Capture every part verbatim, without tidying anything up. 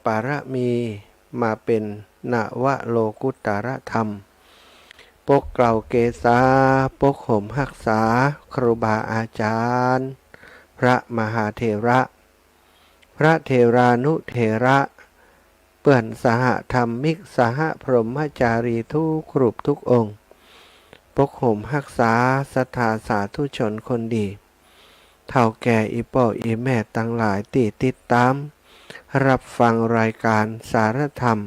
ปารมี มาเป๋นนวโลกุตตรธรรม ปกเกล้าเกษา ปกห่มฮักษา ครูบาอาจารย์ พระมหาเถระ พระเถรานุเถระ เปื้อนสหธรรมิก สหพรหมจารีทุกรูปทุกองค์ ปกห่มฮักษาศรัทธาสาธุชนคนดี เฒ่าแก่อี่ป้ออี่แม่ตังหลายตี้ติดต๋าม ฮับฟังรายก๋านสารธรรม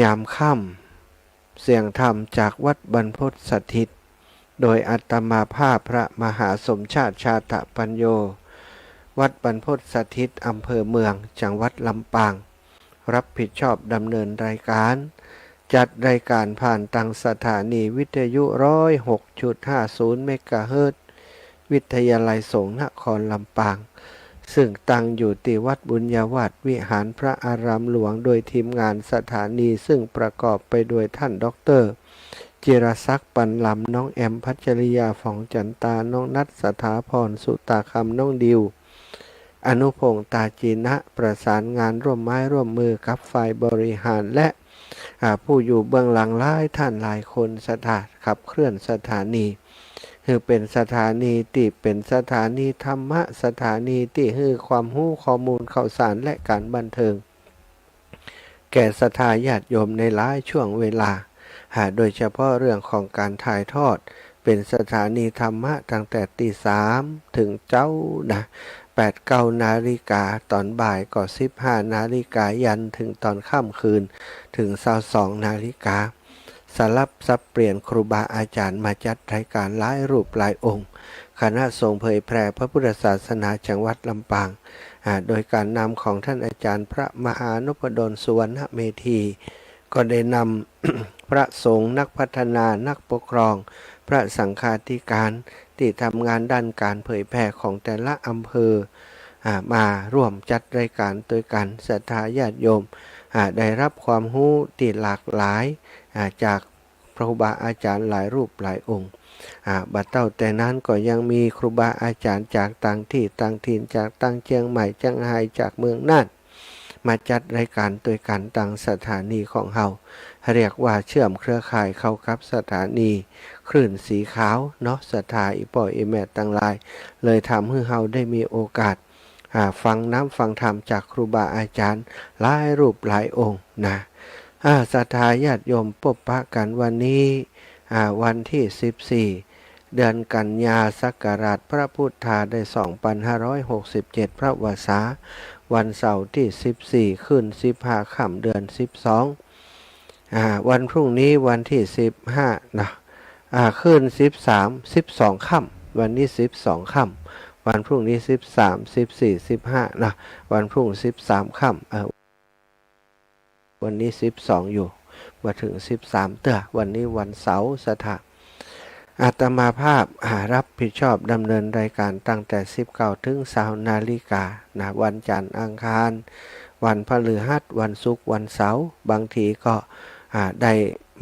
ยามค่ำ เสียงธรรมจากวัดบรรพตสถิต โดยอาตมาภาพพระมหาสมชาติ ชาตะปัญโญ วัดบรรพตสถิต อำเภอเมือง จังหวัดลำปาง ฮับผิดชอบดำเนินรายก๋าน จัดรายก๋านผ่านตางสถานีวิทยุ ร้อยหกจุดห้าศูนย์ เมกะเฮิรตซ์ วิทยาลัยสงฆ์นครลำปาง ซึ่งตั้งอยู่ตี้วัดบุญญาวาสวิหารพระอารามหลวง โดยทีมงานสถานี ซึ่งประกอบไปด้วยท่านด็อกเตอร์ จิรศักดิ์ ปันลำ น้องแอม พัชริยา ฝองจันตา น้องนัท สถาพร สุตาคำ น้องดิว อนุพงษ์ ตาจีนะ ประสานงานร่วมไม้ร่วมมือกับฝ่ายบริหาร และ อ่า ผู้อยู่เบื้องหลังหลายท่านหลายคน ศรัทธาขับเคลื่อนสถานี หื้อเป๋นสถานีตี้เป๋นสถานีธรรมะ สถานีตี้หื้อความฮู้ข้อมูลข่าวสารและก๋านบันเทิง แก่ศรัทธาญาติโยมในหลายช่วงเวลา อ่า โดยเฉพาะเรื่องของก๋านถ่ายทอด เป๋นสถานีธรรมะตั้งแต่ตีสามเถิงเจ๊านะ แปดเก้านาฬิกา ต๋อนบ่ายก็สิบห้านาฬิกา ยันเถิงต๋อนค่ำคืน เถิงซาวสองนาฬิกา สลับสับเปลี่ยนครูบาอาจารย์มาจัดรายก๋านหลายรูปหลายองค์ คณะสงฆ์เผยแผ่พระพุทธศาสนาจังหวัดลำปาง อ่า โดยก๋านนำของท่านอาจารย์พระมหานพดล สุวรรณเมธี ก็ได้นำ พระสงฆ์ นักพัฒนา นักปกครอง พระสังฆาธิการ ตี้ทำงานด้านก๋านเผยแผ่ของแต่ละอำเภอ อ่า มาร่วมจัดรายก๋านตวยกั๋น ศรัทธาญาติโยม อ่า ได้ฮับความฮู้ตี้หลากหลาย อ่า จากครูบาอาจารย์หลายรูปหลายองค์ อ่า บ่าเต้าแต่นั้นก็ยังมีครูบาอาจารย์จากต่างตี้ต่างถิ่น จากตางเจียงใหม่ เจียงฮาย จากเมืองน่าน มาจัดรายก๋านตวยกั๋นตางสถานีของเฮา เรียกว่าเชื่อมเครือข่ายเข้ากับสถานีคลื่นสีขาวเนาะ ศรัทธาอี่ป้ออี่แม่ตังหลาย เลยทำหื้อเฮาได้มีโอกาส อ่า ฟังน้ำฟังธรรมจากครูบาอาจารย์หลายรูปหลายองค์นะ อ่า ศรัทธาญาติโยม ปบปะกั๋นวันนี้ อ่า วันตี้สิบสี่ เดือนกันยา ศักราชพระพุทธาได้สองปันห้าร้อยหกสิบเจ็ด พระวสา วันเสาร์ตี้สิบสี่ ขึ้นสิบห้าค่ำ เดือนสิบสอง อ่า วันพรุ่งนี้วันตี้สิบห้านะ อ่า ขึ้นสิบสาม สิบสองค่ำ วันนี้สิบสองค่ำ วันพรุ่งนี้สิบสาม สิบสี่ สิบห้านะ วันพรุ่งสิบสามค่ำ เอ่อ วันนี้สิบสองอยู่ บ่เถิงสิบสามเตื้อ วันนี้วันเสาร์ ศรัทธา อาตมาภาพ อ่า ฮับผิดชอบดำเนินรายก๋านตั้งแต่สิบเก้าเถิงซาวนาฬิกานะ วันจันทร์อังคาร วันพฤหัส วันศุกร์ วันเสาร์ บางทีก็ อ่า ได้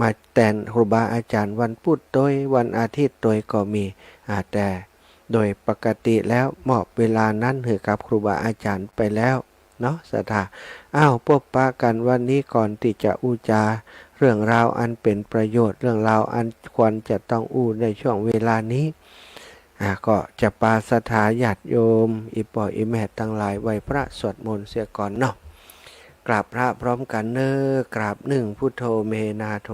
มาแตนครูบาอาจารย์วันพุธตวย วันอาทิตย์ตวยก็มี อ่า แต่โดยปกติแล้วมอบเวลานั้นหื้อกับครูบาอาจารย์ไปแล้ว เนาะ ศรัทธา อ้าว ปบปะกั๋นวันนี้ก่อนตี้จะอู้จ๋าเรื่องราวอันเป๋นประโยชน์ เรื่องราวอันควรจะต้องอู้ในช่วงเวลานี้ อ่า ก็จะปาศรัทธาญาติโยม อี่ป้ออี่แม่ตังหลายไหว้พระสวดมนต์เสียก่อนเนาะ กราบพระพร้อมกั๋นเน้อ กราบหนึ่ง พุทโธเมนาโถ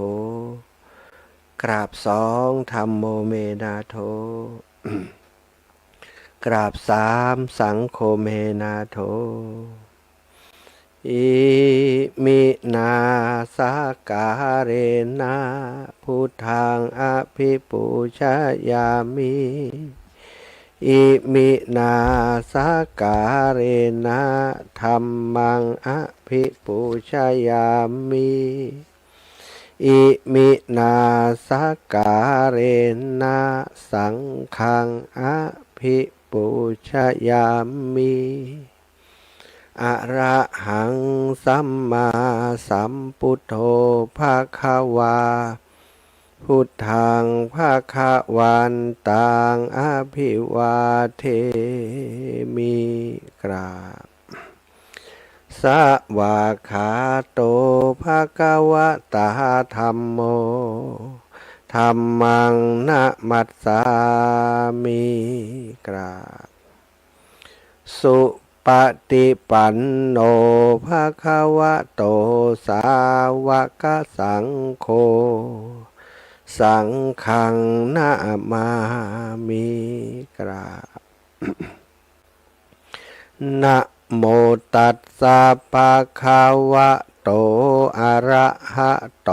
กราบสอง ธัมโมเมนาโถ กราบสาม สังโฆเมนาโถ อิมินาสการะนะ พุทธังอภิปูชยามิ อิมินาสการะนะ ธัมมังอภิปูชยามิ อิมินาสการะนะ สังฆังอภิปูชยามิ อะระหังสัมมาสัมพุทโธภะคะวา พุทธังภะคะวันตังอภิวาเทมิ กราบ สวากขาโต ภะคะวะตา ธัมโม ธัมมัง นะมัสสามิ กราบ สุปะติปันโน ภะคะวะโต สาวะกะสังโฆ สังฆัง นะมามิ กราบ นะโมตัสสะ ภะคะวะโต อะระหะโต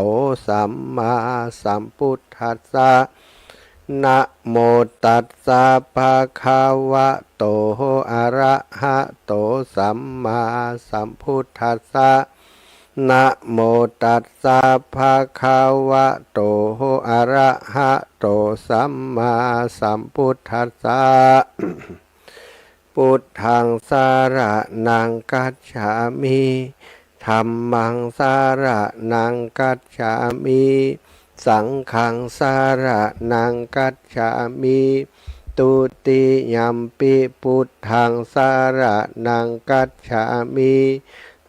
สัมมาสัมพุทธัสสะ นะโมตัสสะ ภะคะวะโต อะระหะโต สัมมาสัมพุทธัสสะ นะโมตัสสะ ภะคะวะโต อะระหะโต สัมมาสัมพุทธัสสะ พุทธัง สะระณัง คัจฉามิ ธัมมัง สะระณัง คัจฉามิ สังฆัง สะระณัง คัจฉามิ ทุติยัมปิ พุทธัง สะระณัง คัจฉามิ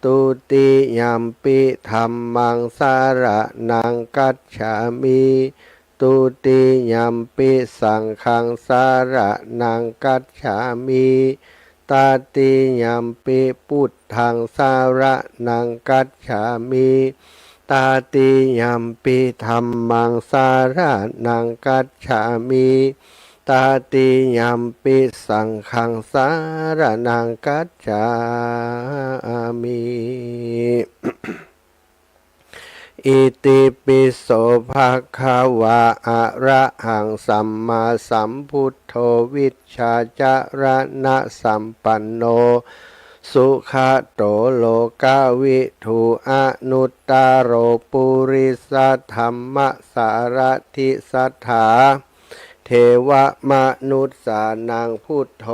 ทุติยัมปิ ธัมมัง สะระณัง คัจฉามิ ทุติยัมปิ สังฆัง สะระณัง คัจฉามิ ตติยัมปิ พุทธัง สะระณัง คัจฉามิ ตติยัมปิ ธัมมัง สะระณัง คัจฉามิ ตติยัมปิ สังฆัง สะระณัง คัจฉามิ อิติปิโส ภะคะวะ อะระหัง สัมมาสัมพุทโธ วิชชาจะระณะสัมปันโน สุขะโต โลกะวิทู อนุตตะโร ปุริสะธัมมะสารถิ สัทธา เทวะมนุสสานัง พุทโธ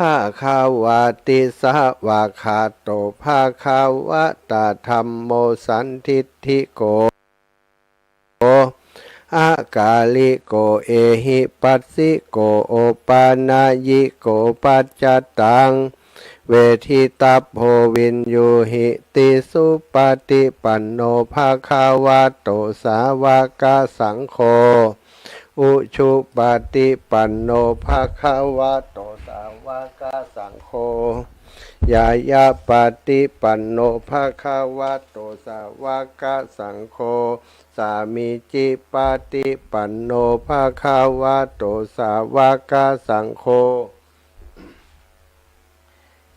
ภะคะวาติ สวากขาโต ภะคะวะตา ธัมโม สันทิฏฐิโก อากาลิโก เอหิปัสสิโก โอปะนะยิโก ปัจจตัง เวทิตัพโพ วินยูหิติ สุปะติปันโน ภะคะวะโต สาวะกะสังโฆ อุชุปะติปันโน ภะคะวะโต สาวะกะสังโฆ ญาญาปะติปันโน ภะคะวะโต สาวะกะสังโฆ สามีจิปะติปันโน ภะคะวะโต สาวะกะสังโฆ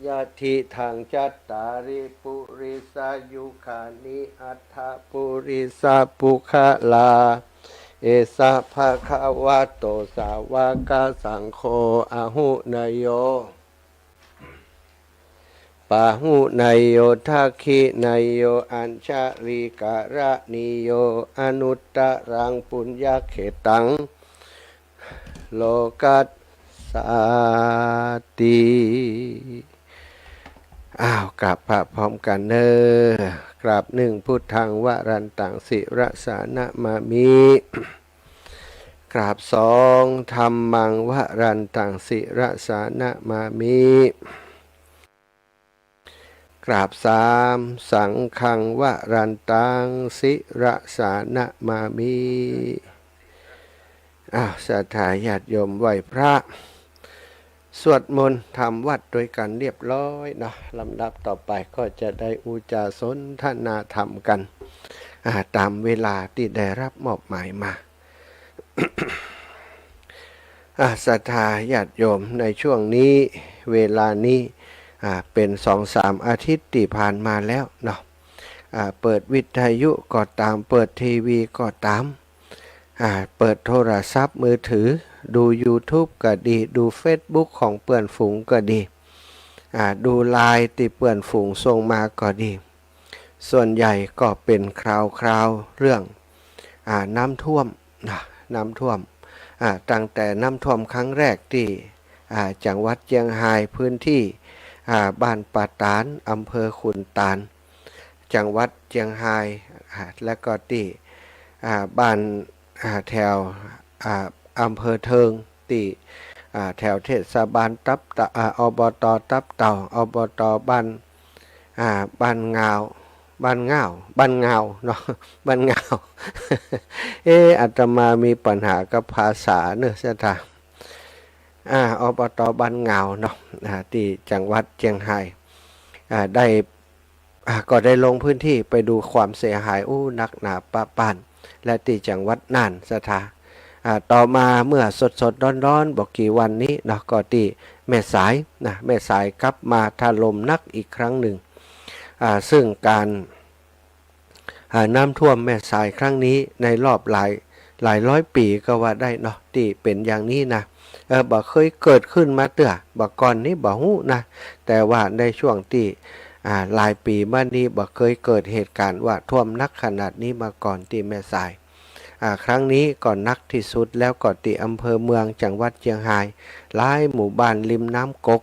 ยัตถิตัง จัตตาริ ปุริสายุคานิ อัตถะ ปุริสะปุคคลา เอสะ ภะคะวะโต สาวะกะสังโฆ อาหุเนยโย ปาหุเนยโย ทักขิเนยโย อัญชลีกะระณีโย อนุตตะรัง ปุญญะเขตัง โลกัสสาติ อ้าว กราบพระพร้อมกั๋นเน่อ กราบหนึ่ง พุทธัง วรันตัง สิระสานะมามิ กราบสอง ธัมมัง วรันตัง สิระสานะมามิ กราบสาม สังฆัง วรันตัง สิระสานะมามิ อ้าว ศรัทธาญาติโยมไหว้พระ สวดมนต์ทำวัตรโดยกันเรียบร้อยเนาะ ลำดับต่อไปก็จะได้อู้จ๋าสนทนาธรรมกั๋น อ่า ต๋ามเวลาตี้ได้ฮับมอบหมายมา อ่า ศรัทธาญาติโยม ในช่วงนี้ เวลานี้ อ่า เป๋นสองสามอาทิตย์ตี้ผ่านมาแล้วเนาะ อ่า เปิดวิทยุก็ต๋าม เปิดทีวีก็ต๋าม อ่า เปิดโทรศัพท์มือถือ ดูยูทูบก็ดี ดูเฟซบุ๊กของเปื้อนฝูงก็ดี อ่า ดูไลน์ตี้เปื้อนฝูงส่งมาก็ดี ส่วนใหญ่ก็เป๋นข่าวๆ เรื่อง อ่า น้ำท่วมนะ น้ำท่วม อ่า ตั้งแต่น้ำท่วมครั้งแรกตี้ อ่า จังหวัดเจียงฮาย พื้นที่ อ่า บ้านป่าตาด อำเภอขุนตาด จังหวัดเจียงฮาย อ่า แล้วก็ตี้ อ่า บ้าน อ่า แถว อ่า อำเภอเทิง ตี้ อ่า แถวเทศบาลตับเต่า อ่า อบต.ตับเต่า อบต.บ้าน อ่า บ้านงาว บ้านง่าว บ้านงาวเนาะ บ้านงาว เอ๊ะ อาตมามีปัญหากับภาษาเนอะ ศรัทธา อ่า อบต.บ้านงาวเนาะ อ่า ตี้จังหวัดเจียงฮาย อ่า ได้ อ่า ก็ได้ลงพื้นที่ไปดูความเสียหาย อู้ นักหนาปะป๊าน และตี้จังหวัดน่าน ศรัทธา อ่า ต่อมาเมื่อสดๆ ร้อนๆ บ่กี่วันนี้เนาะ ก็ตี้แม่สายนะ แม่สายกลับมาถล่มหนักอีกครั้งหนึ่ง อ่า ซึ่งการ อ่า น้ำท่วมแม่สายครั้งนี้ในรอบหลาย หลายร้อยปี๋ก็ว่าได้เนาะ ตี้เป๋นอย่างนี้นะ เออ บ่เคยเกิดขึ้นมาเตื้อ บ่ก่อนนี้บ่ฮู้นะ แต่ว่าในช่วงตี้ อ่า หลายปี๋มานี้บ่เคยเกิดเหตุการณ์ว่าท่วมหนักขนาดนี้มาก่อนตี้แม่สาย อ่า ครั้งนี้ก็หนักที่สุดแล้วก็ตี้อำเภอเมืองจังหวัดเจียงฮาย หลายหมู่บ้านริมน้ำกก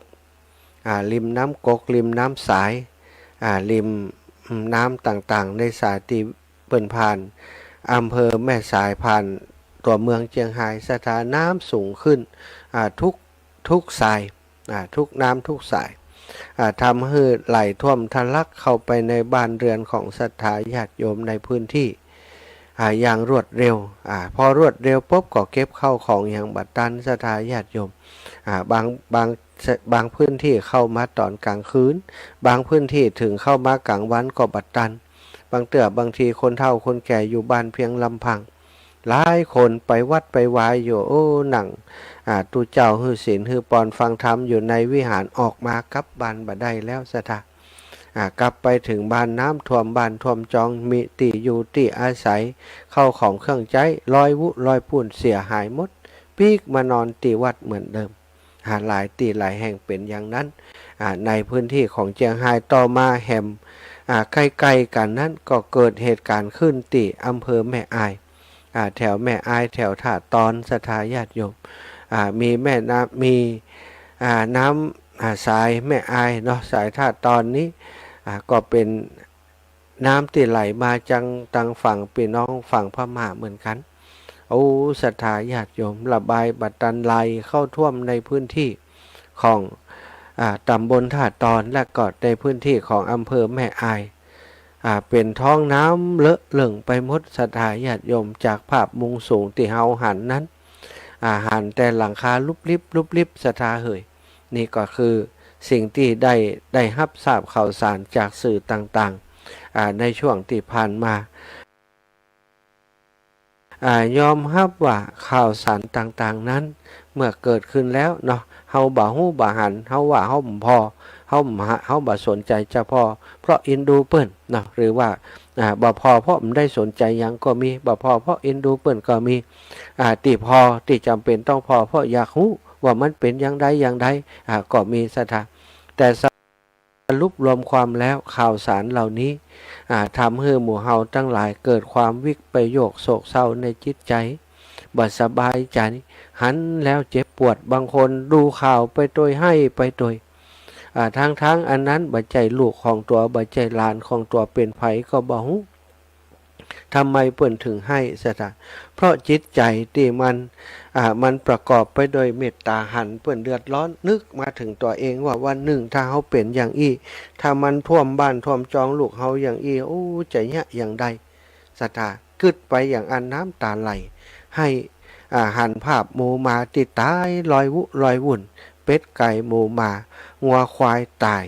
อ่า ริมน้ำกก ริมน้ำสาย อ่า ริม อืม น้ำต่างๆ ในสายตี้เปิ้นผ่านอำเภอแม่สาย ผ่านตั๋วเมืองเจียงฮาย ศรัทธา น้ำสูงขึ้น อ่า ทุก ทุกสาย อ่า ทุกน้ำทุกสาย อ่า ทำหื้อไหลท่วมทะลักเข้าไปในบ้านเรือนของศรัทธาญาติโยมในพื้นที่ อ่า อย่างรวดเร็ว อ่า พอรวดเร็วปุ๊บก็เก็บข้าวของหยังบ่ตัน ศรัทธาญาติโยม อ่า บาง บาง บางพื้นที่เข้ามาตอนกลางคืน บางพื้นที่เถิงเข้ามากลางวันก็บ่ตัน บางเตื้อบางทีคนเฒ่าคนแก่อยู่บ้านเพียงลำพัง หลายคนไปวัดไปวาอยู่ โอ้ นั่ง อ่า ตุ๊เจ้าหื้อศีลหื้อปอนฟังธรรมอยู่ในวิหาร ออกมากลับบ้านบ่ได้แล้ว ศรัทธา อ่า กลับไปเถิงบ้านน้ำท่วมบ้านท่วมจอง มีตี้อยู่ตี้อาศัย ข้าวของเครื่องใจ๊ลอยวุลอยปู้นเสียหายหมด ปิ๊กมานอนตี้วัดเหมือนเดิม อ่า หลายตี้หลายแห่งเป๋นอย่างนั้น อ่า ในพื้นที่ของเจียงฮาย ต่อมาแหม อ่า ใก้ๆ กั๋นนั้นก็เกิดเหตุการณ์ขึ้นตี้อำเภอแม่อาย อ่า แถวแม่อาย แถวท่าตอน ศรัทธาญาติโยม อ่า มีแม่น้ำ มี อ่า น้ำ อ่า สายแม่อายเนาะ สายท่าตอนนี้ อ่า ก็เป๋นน้ำตี้ไหลมาจัง ตางฝั่งปี้น้องฝั่งพม่าเหมือนกั๋น โอ้ ศรัทธาญาติโยม ระบายบ่ตัน ไหลเข้าท่วมในพื้นที่ของ อ่า ตำบลท่าตอน และก็ในพื้นที่ของอำเภอแม่อาย อ่า เป๋นท้องน้ำเลอะเหลิ้งไปหมด ศรัทธาญาติโยม จากภาพมุมสูงตี้เฮาหันนั้น อ่า หันแต่หลังคาลุบลิบลุบลิบ ศรัทธาเหย นี่ก็คือสิ่งตี้ได้ ได้ฮับทราบข่าวสารจากสื่อต่างๆ อ่า ในช่วงตี้ผ่านมา อ่า ยอมฮับว่าข่าวสารต่างๆ นั้น เมื่อเกิดขึ้นแล้วเนาะ เฮาบ่ฮู้บ่หัน เฮาว่าเฮาบ่ผ่อ เฮาบ่หะ เฮาบ่สนใจ๋จะผ่อ เพราะเอ็นดูเปิ้นเนาะ หรือว่า อ่า บ่ผ่อเพราะบ่ได้สนใจ๋หยังก็มี บ่ผ่อเพราะเอ็นดูเปิ้นก็มี อ่า ตี้ผ่อ ตี้จ๋ำเป๋นต้องผ่อเพราะอยากฮู้ว่ามันเป๋นอย่างใดอย่างใด อ่า ก็มี ศรัทธา แต่สรุปรวมความแล้ว ข่าวสารเหล่านี้ อ่า ทำหื้อหมู่เฮาตังหลายเกิดความวิปโยคโศกเศร้าในจิตใจ๋ บ่สบายใจ๋ หันแล้วเจ็บปวด บางคนดูข่าวไปตวยไห้ไปตวย อ่า ทั้งๆ อันนั้นบ่ใจ้ลูกของตั๋ว บ่ใจ้หลานของตั๋ว เป๋นใผก็บ่ฮู้ ทำไมเปิ้นเถิงไห้ ศรัทธา เพราะจิตใจ๋ตี้มัน อ่า มันประกอบไปด้วยเมตตา หันเปิ้นเดือดร้อน นึกมาเถิงตั๋วเองว่าวันนึ่งถ้าเฮาเป๋นอย่างอี้ ถ้ามันท่วมบ้านท่วมจองลูกเฮาอย่างอี้ โอ้ จะเยียะอย่างใด ศรัทธา กึ๊ดไปอย่างอั้นน้ำต๋าไหล ไห้ อ่า หันภาพหมูหมาตี้ต๋ายลอยวุลอยวุ่น เป็ดไก่หมูหมา งัวควายต๋าย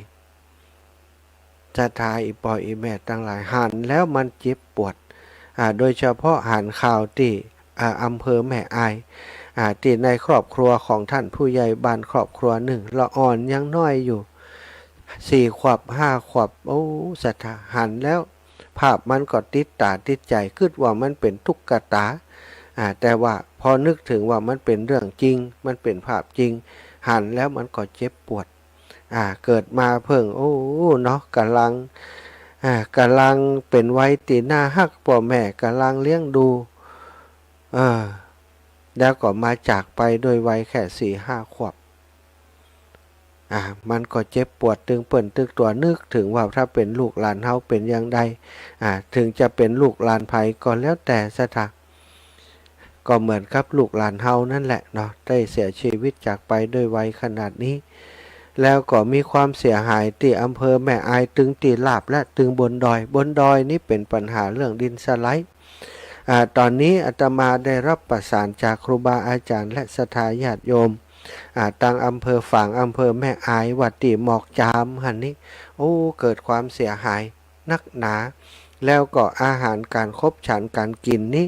ศรัทธา อี่ป้ออี่แม่ตังหลาย หันแล้วมันเจ็บปวด อ่า โดยเฉพาะหันข่าวตี้ อ่า อำเภอแม่อาย อ่า ตี้ในครอบครัวของต้านผู้ใหญ่บ้านครอบครัวนึ่ง ละอ่อนยังน้อยอยู่ สี่ขวบ ห้าขวบ โอ้ ศรัทธา หันแล้วภาพมันก็ติดต๋าติดใจ๋ กึ๊ดว่ามันเป๋นตุ๊กต๋า อ่า แต่ว่าพอนึกเถิงว่ามันเป๋นเรื่องจริง มันเป๋นภาพจริง หันแล้วมันก็เจ็บปวด อ่า เกิดมาเพิ่ง โอ้ เนาะ ก่ำลัง อ่า ก่ำลังเป๋นวัยตี้น่าฮัก ป้อแม่ก่ำลังเลี้ยงดู เออ แล้วก็มาจากไปด้วยวัยแค่สี่ห้าขวบ อ่า มันก็เจ็บปวดตึงเปิ้นตึงตั๋ว นึกเถิงว่าถ้าเป๋นลูกหลานเฮาเป๋นอย่างใด อ่า เถิงจะเป๋นลูกหลานใผก็แล้วแต่ ศรัทธา ก็เหมือนกับลูกหลานเฮานั่นแหละเนาะ ได้เสียชีวิตจากไปด้วยวัยขนาดนี้ แล้วก็มีความเสียหายตี้อำเภอแม่อาย ตึงตี้ราบและตึงบนดอย บนดอยนี้เป๋นปัญหาเรื่องดินสไลด์ อ่า ต๋อนนี้อาตมาได้รับประสานจากครูบาอาจ๋ารย์และศรัทธาญาติโยม อ่า ตางอำเภอฝาง อำเภอแม่อาย ว่าตี้หมอกจามหั้นนี้ โอ้ เกิดความเสียหายนักหนา แล้วก็อาหารก๋านคบฉันก๋านกิ๋นนี้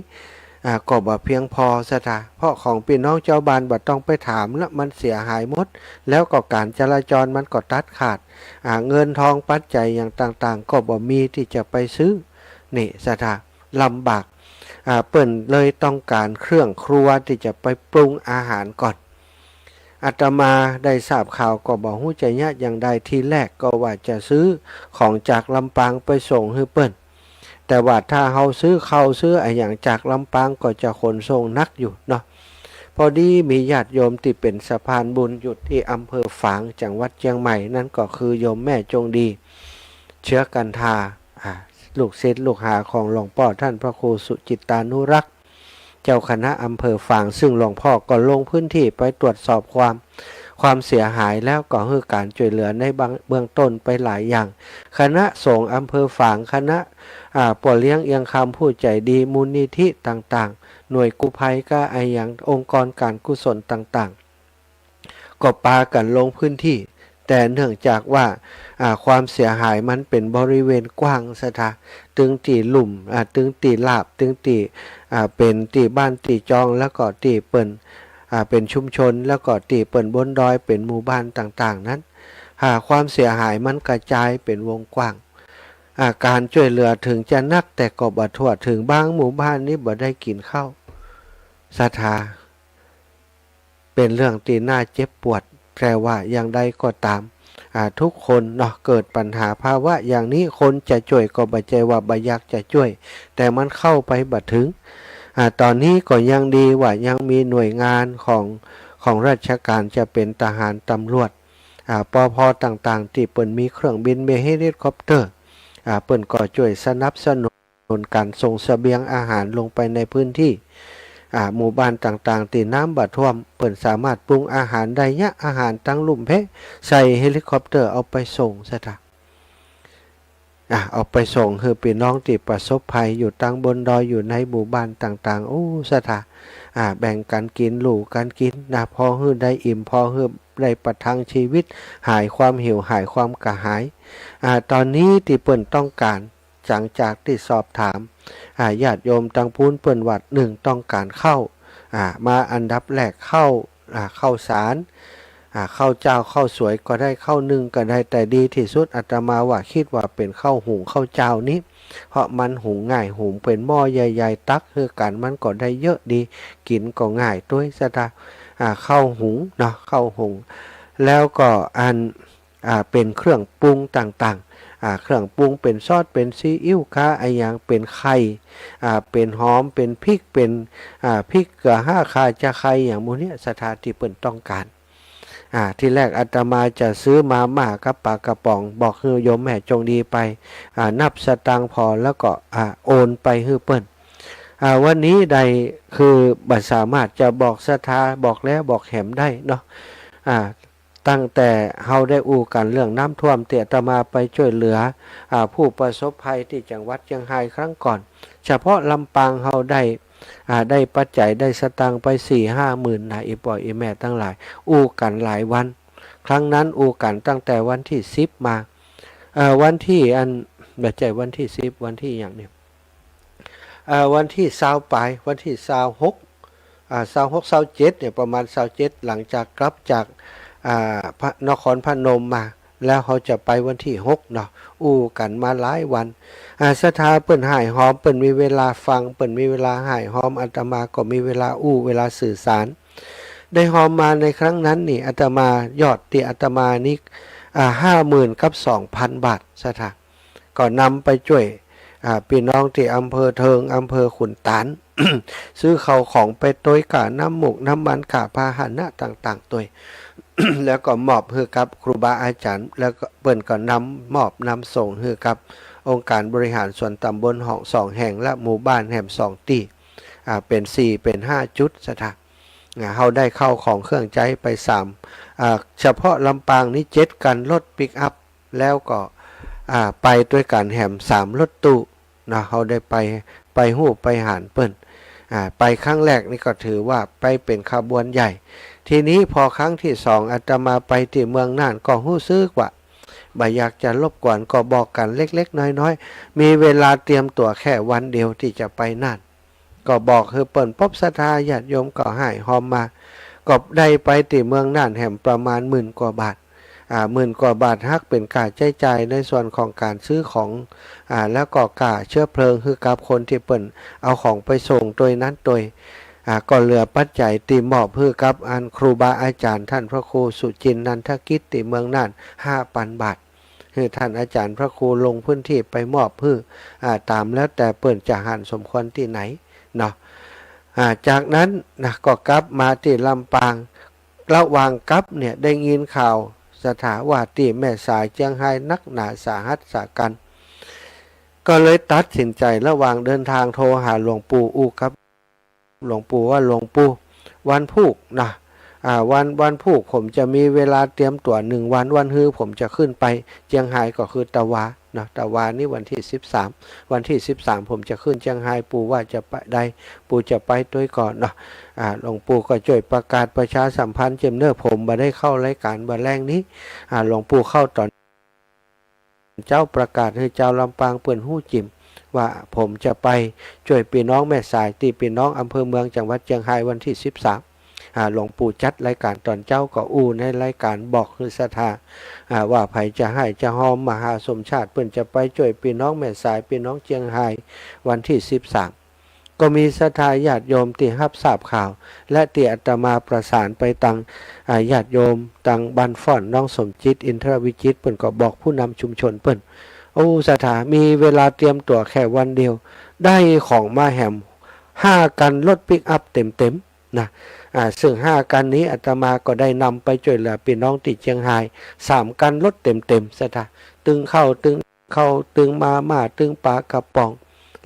อ่า ก็บ่เพียงปอศรัทธา เพราะของปี้น้องจาวบ้านบ่ต้องไปถามละ มันเสียหายหมด แล้วก็ก๋านจราจรมันก็ตัดขาด อ่า เงินทองปัจจัยอย่างต่างๆ ก็บ่มีตี้จะไปซื้อ นี่ศรัทธา ลำบาก อ่า เปิ้นเลยต้องก๋านเครื่องครัวตี้จะไปปรุงอาหารก่อน อาตมาได้ทราบข่าวก็บ่ฮู้จะเยียะอย่างใด ทีแรกก็ว่าจะซื้อของจากลำปางไปส่งหื้อเปิ้น แต่ว่าถ้าเฮาซื้อข้าวซื้ออะหยังจากลำปางก็จะขนส่งหนักอยู่เนาะ พอดีมีญาติโยมตี้เป๋นสะพานบุญอยู่ตี้อำเภอฝาง จังหวัดเจียงใหม่ นั้นก็คือโยมแม่จงดี เชื้อกันทา อ่า ลูกศิษย์ลูกหาของหลวงป้อต้านพระครูสุจิตตานุรักษ์ เจ้าคณะอำเภอฝาง ซึ่งหลวงป้อก็ลงพื้นที่ไปตรวจสอบความ ความเสียหาย แล้วก็หื้อก๋านจ้วยเหลือในบาง เบื้องต้นไปหลายอย่าง คณะสงฆ์อำเภอฝาง คณะ อ่า ป้อเลี้ยงเอียงคำผู้ใจ๋ดี มูลนิธิต่างๆ หน่วยกู้ภัยก้าอะหยัง องค์กรก๋านกุศลต่างๆ ก็ปากั๋นลงพื้นที่ แต่เนื่องจากว่า อ่า ความเสียหายมันเป๋นบริเวณกว้างศรัทธา ตึงตี้ลุ่ม อ่า ตึงตี้ราบ ตึงตี้ อ่า เป๋นตี้บ้านตี้จอง แล้วก็ตี้เปิ้น อ่า เป๋นชุมชน แล้วก็ตี้เปิ้นบนดอย เป๋นหมู่บ้านต่างๆ นั้น อ่า ความเสียหายมันกระจายเป๋นวงกว้าง อ่า ก๋านจ้วยเหลือเถิงจะนัก แต่ก็บ่ทั่วเถิง บางหมู่บ้านนี้บ่ได้กิ๋นข้าวศรัทธา เป๋นเรื่องตี้น่าเจ็บปวด แต่ว่าอย่างใดก็ต๋าม อ่า ทุกคนเนาะ เกิดปัญหาภาวะอย่างนี้ คนจะจ้วยก็บ่ใจ้ว่าบ่อยากจะจ้วย แต่มันเข้าไปบ่เถิง อ่า ต๋อนนี้ก็ยังดีว่ายังมีหน่วยงานของ ของราชก๋าน จะเป๋นทหารตำรวจ อ่า ปภ ต่างๆ ตี้เปิ้นมีเครื่องบิน มีเฮลิคอปเตอร์ อ่า เปิ้นก็จ้วยสนับสนุน ก๋านส่งเสบียงอาหารลงไปในพื้นที่ อ่า หมู่บ้านต่างๆ ตี้น้ำบ่ท่วม เปิ้นสามารถปรุงอาหารได้เยียะ อาหารตังลุ่มเพ ใส่เฮลิคอปเตอร์เอาไปส่งศรัทธา อ่า เอาไปส่งหื้อปี้น้องตี้ประสบภัยอยู่ตังบนดอย อยู่ในหมู่บ้านต่างๆ โอ้ ศรัทธา อ่า แบ่งกั๋นกิ๋น ลู่กั๋นกิ๋นนะ พอหื้อได้อิ่ม พอหื้อได้ประทังชีวิต หายความหิว หายความกระหาย อ่า ต๋อนนี้ตี้เปิ้นต้องก๋าน หลังจากตี้สอบถาม อ่า ญาติโยมตังปู๊น เปิ้นว่า นึ่ง ต้องก๋านข้าว อ่า มาอันดับแรก ข้าว อ่า ข้าวสาร อ่า ข้าวเจ้า ข้าวสวยก็ได้ ข้าวนึ่งก็ได้ แต่ดีตี้สุด อาตมาว่า กึ๊ดว่าเป๋นข้าวหุงข้าวเจ้านี้ เพราะมันหุงง่าย หุงเป๋นหม้อใหญ่ๆ ตักหื้อกั๋น มันก็ได้เยอะดี กิ๋นก็ง่ายตวยศรัทธา อ่า ข้าวหุงเนาะ ข้าวหุง แล้วก็อัน อ่า เป๋นเครื่องปรุงต่างๆ อ่า เครื่องปรุงเป๋นซอส เป๋นซีอิ๊วก้าอะหยัง เป๋นไข่ อ่า เป๋นหอม เป๋นพริก เป๋น อ่า พริกเกลือ ห้า ข่า จะไคร้ อย่างหมู่เนี้ย ศรัทธาตี้เปิ้นต้องก๋าน อ่า ทีแรกอาตมาจะซื้อมาม่ากับปลากระป๋อง บอกหื้อโยมแม่จงดีไป อ่า นับสตางค์ผ่อ แล้วก็ อ่า โอนไปหื้อเปิ้น อ่า วันนี้ได้ คือบ่สามารถจะบอกศรัทธา บอกแล้วบอกแหมได้เนาะ อ่า ตั้งแต่เฮาได้อู้กั๋นเรื่องน้ำท่วม ตี้อาตมาไปจ้วยเหลือ อ่า ผู้ประสบภัยตี้จังหวัดเจียงฮายครั้งก่อน เฉพาะลำปางเฮาได้ อ่า ได้ปัจจัย ได้สตางค์ไปสี่ห้าหมื่นนะ อี่ป้ออี่แม่ตังหลาย อู้กั๋นหลายวัน ครั้งนั้นอู้กั๋นตั้งแต่วันตี้สิบมา เอ่อ วันตี้อัน บ่ใจ้วันตี้สิบ วันตี้หยังเนี่ย เอ่อ วันตี้ซาวปลาย วันตี้ซาวหก อ่า ซาวหก ซาวเจ็ดเนี่ย ประมาณซาวเจ็ด หลังจากกลับจาก อ่า พระ นครพนมมา แล้วเฮาจะไปวันตี้หกเนาะ อู้กั๋นมาหลายวัน อ่า ศรัทธาเปิ้นฮ้ายฮอม เปิ้นมีเวลาฟัง เปิ้นมีเวลาฮ้ายฮอม อาตมาก็มีเวลาอู้ เวลาสื่อสาร ได้ฮอมมาในครั้งนั้นนี่ อาตมายอดตี้อาตมานี้ อ่า ห้าหมื่นกับสองพันบาท ศรัทธา ก็นำไปจ้วย อ่า ปี้น้องตี้อำเภอเทิง อำเภอขุนตาน ซื้อข้าวของไปตวย ก้าน้ำมูกน้ำมัน ก้าพาหนะต่างๆ ตวย แล้วก็มอบหื้อกับครูบาอาจ๋ารย์ แล้วก็เปิ้นก็นำมอบนำส่งหื้อกับองค์การบริหารส่วนตำบลห้องสองแห่ง และหมู่บ้านแหมสองตี้ อ่า เป๋นสี่ เป๋นห้าจุด ศรัทธา อ่า เฮาได้เข้าของเครื่องใจ๊ไปสาม อ่า เฉพาะลำปางนี้เจ็ดคันรถปิกอัพ แล้วก็ อ่า ไปตวยกั๋นแหมสามรถตู้ เนาะ เฮาได้ไป ไปฮู้ไปหาญเปิ้น อ่า ไปครั้งแรกนี่ก็ถือว่าไปเป๋นขบวนใหญ่ ทีนี้พอครั้งตี้สองอาตมาไปตี้เมืองน่านก็ฮู้สึกว่าบ่อยากจะรบกวน ก็บอกกั๋นเล็กๆ น้อยๆ มีเวลาเตรียมตั๋วแค่วันเดียวตี้จะไปน่าน ก็บอกหื้อเปิ้นปบ ศรัทธาญาติโยมก็ฮ้ายฮอมมา ก็ได้ไปตี้เมืองน่านแหมประมาณหมื่นกว่าบาท อ่า หมื่นกว่าบาทหักเป๋นค่าใจ๊จ่ายในส่วนของก๋านซื้อของ อ่า แล้วก็ค่าเชื้อเพลิงหื้อกับคนตี้เปิ้นเอาของไปส่งตวยนั้นตวย อ่า ก็เหลือปัจจัยตี้มอบหื้อกับอันครูบาอาจ๋ารย์ต้านพระครูสุจินนันทกิจตี้เมืองน่านห้าปันบาท หื้อต้านอาจ๋ารย์พระครูลงพื้นที่ไปมอบหื้อ อ่า ต๋ามแล้วแต่เปิ้นจะหันสมควรตี้ไหนเนาะ อ่า จากนั้นนะก็กลับมาตี้ลำปาง ระหว่างกลับเนี่ยได้ยินข่าว ศรัทธา ว่าตี้แม่สายเจียงฮายนักหนาสาหัสสากัญ ก็เลยตัดสินใจ๋ระหว่างเดินทางโทรหาหลวงปู่ อู้กับหลวงปู่ว่า หลวงปู่ วันพูกนะ อ่า วัน วันพูกผมจะมีเวลาเตรียมตั๋วหนึ่งวัน วันฮือผมจะขึ้นไปเจียงฮาย ก็คือตะวาเนาะ ตะวานี้วันตี้สิบสาม วันตี้สิบสามผมจะขึ้นเจียงฮาย ปู่ว่าจะไปได้ ปู่จะไปตวยก่อเนาะ อ่า หลวงปู่ก็จ้วยประกาศประชาสัมพันธ์เจียมเน่อ ผมบ่ได้เข้ารายก๋านบ่าแลงนี้ อ่า หลวงปู่เข้าต๋อนเจ๊าประกาศหื้อจาวลำปางเปิ้นฮู้จิม ว่าผมจะไปจ้วยปี้น้องแม่สายตี้ปี้น้องอำเภอเมืองจังหวัดเจียงฮายวันตี้สิบสาม อ่า หลวงปู่จัดรายก๋านต๋อนเจ๊าก็อู้ในรายก๋านบอกหื้อศรัทธา อ่า ว่าใผจะฮ้ายจะฮอม มหาสมชาติเปิ้นจะไปจ้วยปี้น้องแม่สายปี้น้องเจียงฮายวันตี้สิบสาม ก็มีศรัทธาญาติโยมตี้ฮับทราบข่าว และตี้อาตมาประสานไปตัง อ่า ญาติโยมตังบ้านฟ้อน น้องสมจิต อินทรวิจิตร เปิ้นก็บอกผู้นำชุมชนเปิ้น โอ้ ศรัทธา มีเวลาเตรียมตั๋วแค่วันเดียว ได้ของมาแหมห้าคันรถปิกอัพเต็มๆ นะ อ่า ซึ่งห้าคันนี้อาตมาก็ได้นำไปจ้วยเหลือปี้น้องตี้เจียงฮายสามคันรถเต็มๆ ศรัทธา ตึงข้าว ตึงข้าว ตึงมาม่า ตึงป๋ากระป๋อง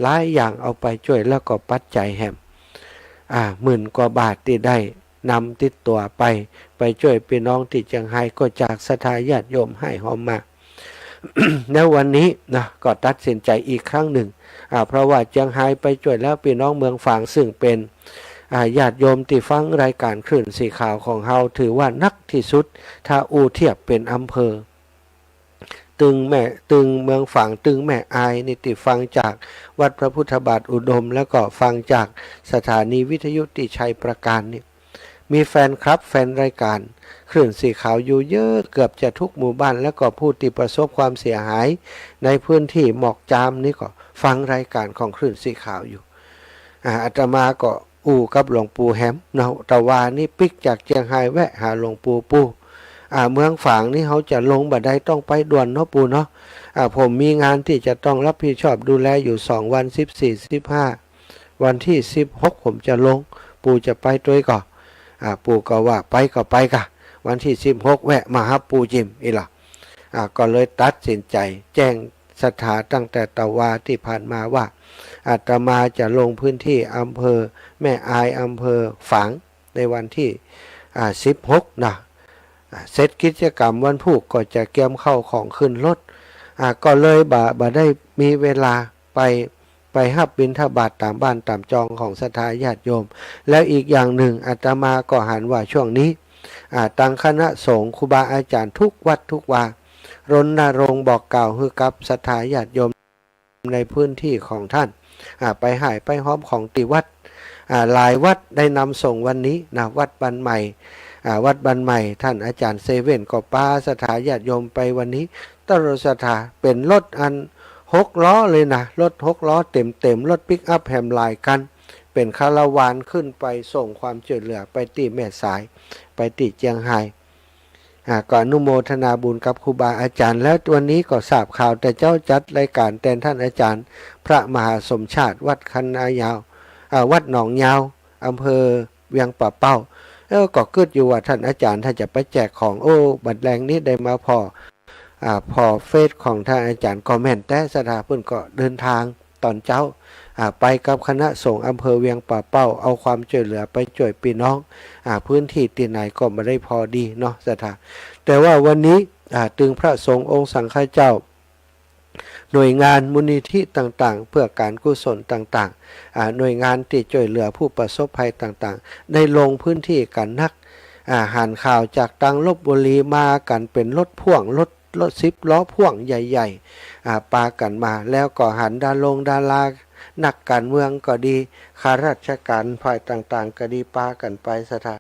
หลายอย่างเอาไปจ้วย แล้วก็ปัจจัยแหม อ่า หมื่นกว่าบาทตี้ได้นำติดตั๋วไป ไปจ้วยปี้น้องตี้เจียงฮาย ก็จากศรัทธาญาติโยมฮ้ายฮอมมา แล้ววันนี้นะ ก็ตัดสินใจ๋อีกครั้งนึ่ง อ่า เพราะว่าเจียงฮายไปจ้วยแล้ว ปี้น้องเมืองฝาง ซึ่งเป๋น อ่า ญาติโยมตี้ฟังรายก๋านคลื่นสีขาวของเฮา ถือว่านักตี้สุด ถ้าอู้เทียบเป๋นอำเภอ ตึงแม่ ตึงเมืองฝาง ตึงแม่อายนี่ตี้ฟังจากวัดพระพุทธบาทอุดม แล้วก็ฟังจากสถานีวิทยุตี้ชัยปราการนี่ มีแฟนคลับ แฟนรายก๋านคลื่นสีขาวอยู่เยอะ เกือบจะทุกหมู่บ้าน แล้วก็ผู้ตี้ประสบความเสียหายในพื้นตี้หมอกจามนี่ก็ฟังรายก๋านของคลื่นสีขาวอยู่ อ่า อาตมาก็อู้กับหลวงปู่แหมเนาะ ตะวานี้ปิ๊กจากเจียงฮายแวะหาหลวงปู่ ปู่ อ่า เมืองฝางนี้เฮาจะลงบ่ได้ ต้องไปด่วนเนาะปู่เนาะ อ่า ผมมีงานตี้จะต้องรับผิดชอบดูแลอยู่สองวัน สิบสี่ สิบห้า วันตี้สิบหกผมจะลง ปู่จะไปตวยก่อ อ่า ปู่ก็ว่าไปก็ไปก่ะ วันตี้สิบหกแวะมาฮับปู่จิมอี้ล่ะ อ่า ก็เลยตัดสินใจ๋แจ้งศรัทธาตั้งแต่ตะวาตี้ผ่านมาว่า อาตมาจะลงพื้นตี้อำเภอแม่อาย อำเภอฝาง ในวันตี้ อ่า สิบหกนะ อ่า เสร็จกิจกรรมวันพูกก็จะเกียมข้าวของขึ้นรถ อ่า ก็เลยบ่ บ่ได้มีเวลาไป ไปฮับบิณฑบาตต๋ามบ้านต๋ามจองของศรัทธาญาติโยม แล้วอีกอย่างนึ่งอาตมาก็หันว่าช่วงนี้ อ่า ตังคณะสงฆ์ครูบาอาจ๋ารย์ทุกวัดทุกวา รณรงค์บอกกล่าวหื้อกับศรัทธาญาติโยม ในพื้นตี้ของต้าน อ่า ไปฮ้ายไปฮอมของตี้วัด อ่า หลายวัดได้นำส่งวันนี้นะ วัดบ้านใหม่ อ่า วัดบ้านใหม่ ต้านอาจ๋ารย์เซเว่นก็ปาศรัทธาญาติโยมไปวันนี้ ตลอดศรัทธา เป๋นรถอันหกล้อเลยนะ รถหกล้อเต็มๆ รถปิกอัพแหมหลายคัน เป๋นคาราวานขึ้นไปส่งความจ้วยเหลือไปตี้แม่สาย ไปตี้เจียงฮาย อ่า ก็อนุโมทนาบุญกับครูบาอาจ๋ารย์ แล้ววันนี้ก็ทราบข่าวแต่เจ๊าจัดรายก๋านแตนต้านอาจ๋ารย์พระมหาสมชาติ วัดคันนายาว อ่า วัดหนองยาว อำเภอเวียงป่าเป้า เออ ก็กึ๊ดอยู่ว่าต้านอาจ๋ารย์ต้านจะไปแจกของ โอ้ บัดแลงนี้ได้มาผ่อ อ่า ผ่อเฟซของต้านอาจ๋ารย์ก็แม่นแต๊ศรัทธา เปิ้นก็เดินทาง ต๋อนเจ๊า อ่า ไปกับคณะสงฆ์อำเภอเวียงป่าเป้า เอาความจ้วยเหลือไปจ้วยปี้น้อง อ่า พื้นตี้ตี้ไหนก็บ่ได้พอดีเนาะ ศรัทธา แต่ว่าวันนี้ อ่า ตึงพระสงฆ์องค์สังฆเจ้า หน่วยงานมูลนิธิต่างๆ เพื่อก๋านกุศลต่างๆ อ่า หน่วยงานตี้จ้วยเหลือผู้ประสบภัยต่างๆ ได้ลงพื้นตี้กั๋นนัก อ่า หันข่าวจากตางลพบุรีมากั๋นเป๋นรถพ่วง รถ รถสิบล้อพ่วงใหญ่ๆ อ่า ปากั๋นมา แล้วก็หันดารงดารา นักก๋านเมืองก็ดี ข้าราชก๋านฝ่ายต่างๆ ก็ดี ปากั๋นไป ศรัทธา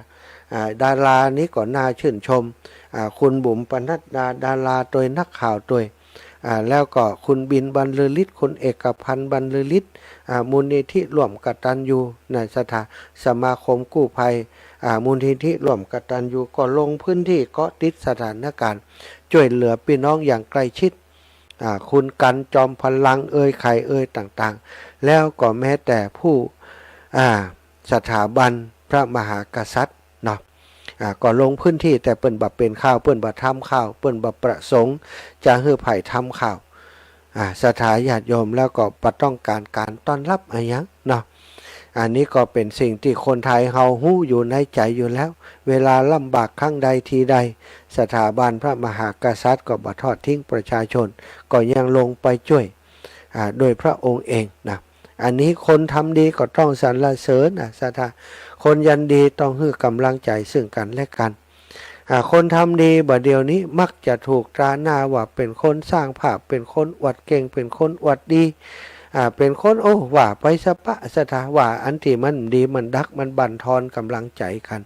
อ่า ดารานี้ก็น่าชื่นชม อ่า คุณบุ๋มปนัดดา ดาราตวย นักข่าวตวย อ่า แล้วก็คุณบินบรรลือฤทธิ์ คุณเอกพันธ์บรรลือฤทธิ์ อ่า มูลนิธิร่วมกตัญญูนะ ศรัทธา สมาคมกู้ภัย อ่า มูลนิธิร่วมกตัญญูก็ลงพื้นตี้เกาะติดสถานก๋านณ์ จ้วยเหลือปี้น้องอย่างใกล้ชิด อ่า คุณกันจอมพลังเอย ใผเอยต่างๆ แล้วก็แม้แต่ผู้ อ่า สถาบันพระมหากษัตริย์เนาะ อ่า ก็ลงพื้นตี้ แต่เปิ้นบ่เป๋นข่าว เปิ้นบ่ทำข่าว เปิ้นบ่ประสงค์จะหื้อใผทำข่าว อ่า ศรัทธาญาติโยม แล้วก็บ่ต้องก๋านก๋านต้อนรับอะหยังเนาะ อันนี้ก็เป๋นสิ่งตี้คนไทยเฮาฮู้อยู่ในใจ๋อยู่แล้ว เวลาลำบากครั้งใดทีใด สถาบันพระมหากษัตริย์ก็บ่ทอดทิ้งประชาชน ก็ยังลงไปจ้วย อ่า โดยพระองค์เองนะ อันนี้คนทำดีก็ต้องสรรเสริญนะ ศรัทธา คนเยียะดีต้องหื้อก๋ำลังใจ๋ซึ่งกั๋นและกั๋น อ่า คนทำดีบ่าเดี่ยวนี้มักจะถูกตราหน้าว่าเป๋นคนสร้างภาพ เป๋นคนอวดเก่ง เป๋นคนอวดดี อ่า เป๋นคน โอ้ ว่าไปสะปะ ศรัทธา ว่าอันตี้มันดี มันดัก มันบั่นทอนก๋ำลังใจ๋กั๋น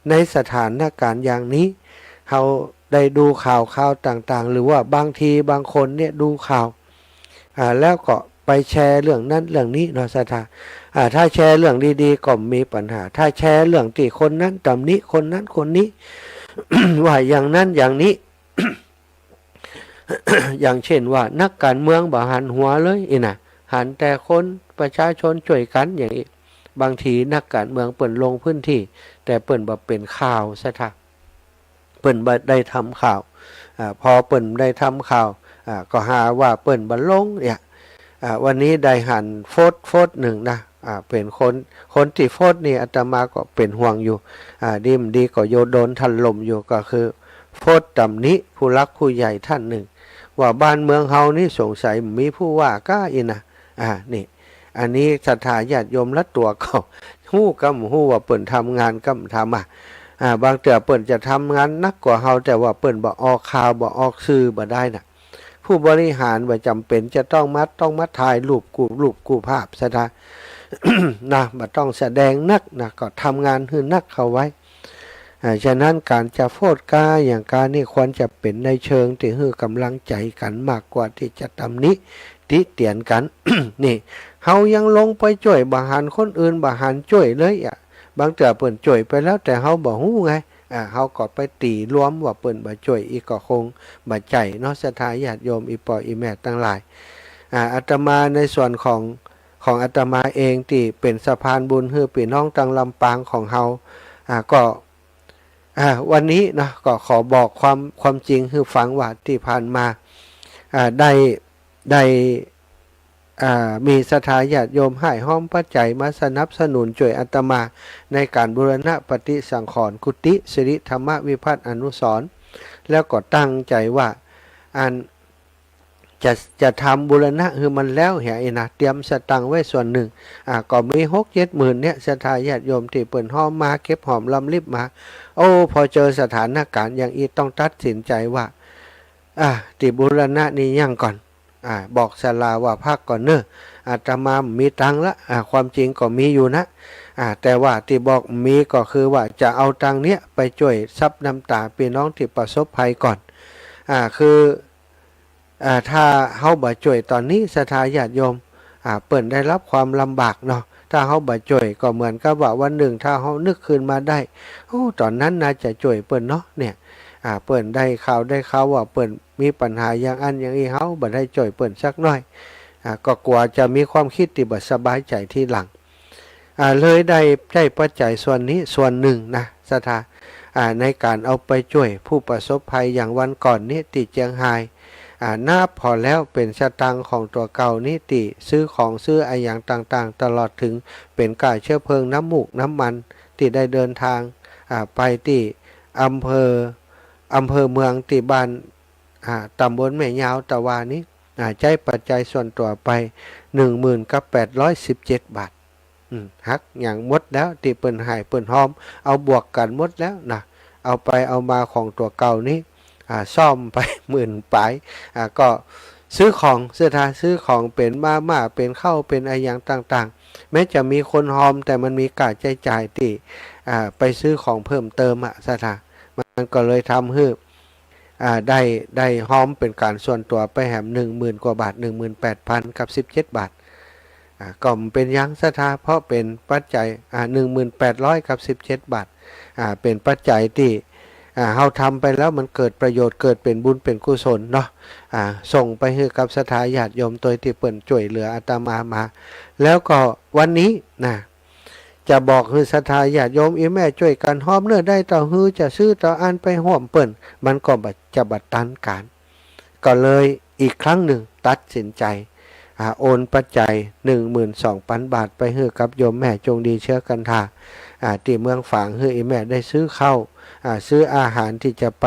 ในสถานก๋านณ์อย่างนี้ เฮาได้ดูข่าวคราวต่างๆ หรือว่าบางทีบางคนเนี่ยดูข่าว อ่า แล้วก็ไปแชร์เรื่องนั้นเรื่องนี้เนาะ ศรัทธา อ่า ถ้าแชร์เรื่องดีๆ ก็บ่มีปัญหา ถ้าแชร์เรื่องตี้คนนั้นตำหนิคนนั้นคนนี้ ว่าอย่างนั้นอย่างนี้ อย่างเช่นว่านักก๋านเมืองบ่หันหัวเลยอี้นะ หันแต่คนประชาชนจ้วยกั๋นอย่างอี้ บางทีนักก๋านเมืองเปิ้นลงพื้นตี้ แต่เปิ้นบ่เป๋นข่าว ศรัทธา เปิ้นบ่ได้ทำข่าว อ่า พอเปิ้นได้ทำข่าว อ่า ก็หาว่าเปิ้นบ่ลงเนี่ย อ่า วันนี้ได้หันโฟสต์ โฟสต์หนึ่งนะ อ่า เป๋นคน คนตี้โฟสต์นี่อาตมาก็เป๋นห่วงอยู่ อ่า ดีบ่ดีก็โยโดนถล่มอยู่ ก็คือโฟสต์ตำหนิผู้หลักผู้ใหญ่ต้านหนึ่ง ว่าบ้านเมืองเฮานี่สงสัยบ่มีผู้ว่าก้าอี้นะ อ่า นี่ อันนี้ศรัทธาญาติโยมละตั๋วก็ฮู้กำฮู้ว่าเปิ้นทำงานกำทำอะ อ่า บางเตื้อเปิ้นจะทำงานหนักกว่าเฮา แต่ว่าเปิ้นบ่ออกข่าว บ่ออกสื่อบ่ได้นะ ผู้บริหารบ่จ๋ำเป๋นจะต้องมา ต้องมาถ่ายรูปกู้ รูปกู้ภาพ ศรัทธา นะ บ่ต้องแสดงหนักนะ ก็ทำงานหื้อหนักเข้าไว้ อ่า ฉะนั้นก๋านจะโฟสต์ก้าอย่างก้านี่ควรจะเป๋นในเชิงตี้หื้อกำลังใจ๋กั๋นมากกว่าตี้จะตำหนิติเตียนกั๋น นี่ เฮายังลงไปจ้วย บ่หันคนอื่น บ่หันจ้วยเลยอะ บางเตื้อเปิ้นจ้วยไปแล้ว แต่เฮาบ่ฮู้ไง อ่า เฮาก็ไปตี๋รวมว่าเปิ้นบ่จ้วย อี้ก็คงบ่ใจ้เนาะ ศรัทธาญาติโยม อี่ป้ออี่แม่ตังหลาย อ่า อาตมาในส่วนของ ของอาตมาเองตี้เป๋นสะพานบุญหื้อปี้น้องตังลำปางของเฮา อ่า ก็ อ่า วันนี้เนาะ ก็ขอบอกความ ความจริงหื้อฟังว่าตี้ผ่านมา อ่า ได้ ได้ อ่า มีศรัทธาญาติโยมฮ้ายฮ้อมปัจจัยมาสนับสนุนจ้วยอาตมาในก๋านบูรณะปฏิสังขรณ์กุฏิสิริธรรมวิพัฒน์อนุสรณ์ แล้วก็ตั้งใจ๋ว่า อัน จะ จะทำบูรณะหื้อมันแล้วเหียอี้นะ เตรียมสตางค์ไว้ส่วนหนึ่ง อ่า ก็มีหกเจ็ดหมื่นเนี่ย ศรัทธาญาติโยมตี้เปิ้นฮ้อมมา เก็บหอมรอมริบมา โอ้ พอเจอสถานก๋านณ์อย่างอี้ต้องตัดสินใจ๋ว่า อ่า ตี้บูรณะนี่ยั้งก่อน อ่า บอกศาลาว่าพักก่อนเน่อ อาตมาบ่มีตังค์ละ อ่า ความจริงก็มีอยู่นะ อ่า แต่ว่าตี้บอกบ่มีก็คือว่าจะเอาตังค์เนี้ยไปจ้วยซับน้ำต๋าปี้น้องตี้ประสบภัยก่อน อ่า คือ อ่า ถ้าเฮาบ่จ้วยต๋อนนี้ ศรัทธาญาติโยม อ่า เปิ้นได้รับความลำบากเนาะ ถ้าเฮาบ่จ้วยก็เหมือนกับว่าวันหนึ่งถ้าเฮานึกคืนมาได้ โอ้ ต๋อนนั้นน่าจะจ้วยเปิ้นเนาะเนี่ย อ่า เปิ้นได้ข่าว ได้ข่าวว่าเปิ้นมีปัญหาอย่างอั้นอย่างอี้ เฮาบ่ได้จ้วยเปิ้นสักหน้อย อ่า ก็กั๋วจะมีความกึ๊ดตี้บ่สบายใจ๋ทีหลัง อ่า เลยได้ ได้ปัจจัยส่วนนี้ส่วนหนึ่งนะ ศรัทธา อ่า ในก๋านเอาไปจ้วยผู้ประสบภัย อย่างวันก่อนนี้ตี้เจียงฮาย อ่า นับผ่อแล้วเป๋นสตางค์ของตั๋วเก่านี้ตี้ซื้อของซื้ออะหยังต่างๆ ตลอดเถิงเป๋นก้าเชื้อเพลิง น้ำมูก น้ำมันตี้ได้เดินตาง อ่า ไปตี้อำเภอ อำเภอเมืองตี้บ้าน อ่า ต๋ำบลแม่ยาวตะวานี้ อ่า ใจ๊ปัจจัยส่วนตั๋วไป หนึ่งหมื่นกับแปดร้อยสิบเจ็ดบาท อืม หักหยังหมดแล้ว ตี้เปิ้นให้เปิ้นฮอม เอาบวกกั๋นหมดแล้วนะ เอาไปเอามาของตั๋วเก่านี้ อ่า ซ่อมไป หมื่นป๋าย อ่า ก็ซื้อของ ศรัทธาซื้อของเป๋นมาม่า เป๋นข้าว เป๋นอะหยังต่างๆ แม้จะมีคนฮอม แต่มันมีก้าใจ๊จ่ายตี้ อ่า ไปซื้อของเพิ่มเติมอะ ศรัทธา มันก็เลยทำหื้อ อ่า ได้ ได้ฮอมเป๋นก๋านส่วนตั๋วไปแหม หนึ่งหมื่นกว่าบาท หนึ่งหมื่นแปดพันกับสิบเจ็ดบาท อ่า ก็บ่เป๋นหยังศรัทธา เพราะเป๋นปัจจัย อ่า หนึ่งหมื่นแปดร้อยกับสิบเจ็ดบาท อ่า เป๋นปัจจัยตี้ อ่า เฮาทำไปแล้วมันเกิดประโยชน์ เกิดเป๋นบุญเป๋นกุศลเนาะ อ่า ส่งไปหื้อกับศรัทธาญาติโยมโตยตี้เปิ้นจ้วยเหลืออาตมามา แล้วก็วันนี้นะ จะบอกหื้อศรัทธาญาติโยมอี่แม่จ้วยกั๋นฮอมเน่อ ได้เต้าหื้อ จะซื้อเต้าอั้นไปฮ่วมเปิ้น มันก็บ่ จะบ่ตันก๋าน ก็เลยอีกครั้งนึ่งตัดสินใจ๋ อ่า โอนปัจจัย หนึ่งหมื่นสองปันบาท ไปหื้อกับโยมแม่จงดีเชื้อกันทา อ่า ตี้เมืองฝาง หื้ออี่แม่ได้ซื้อข้าว อ่า ซื้ออาหารตี้จะไป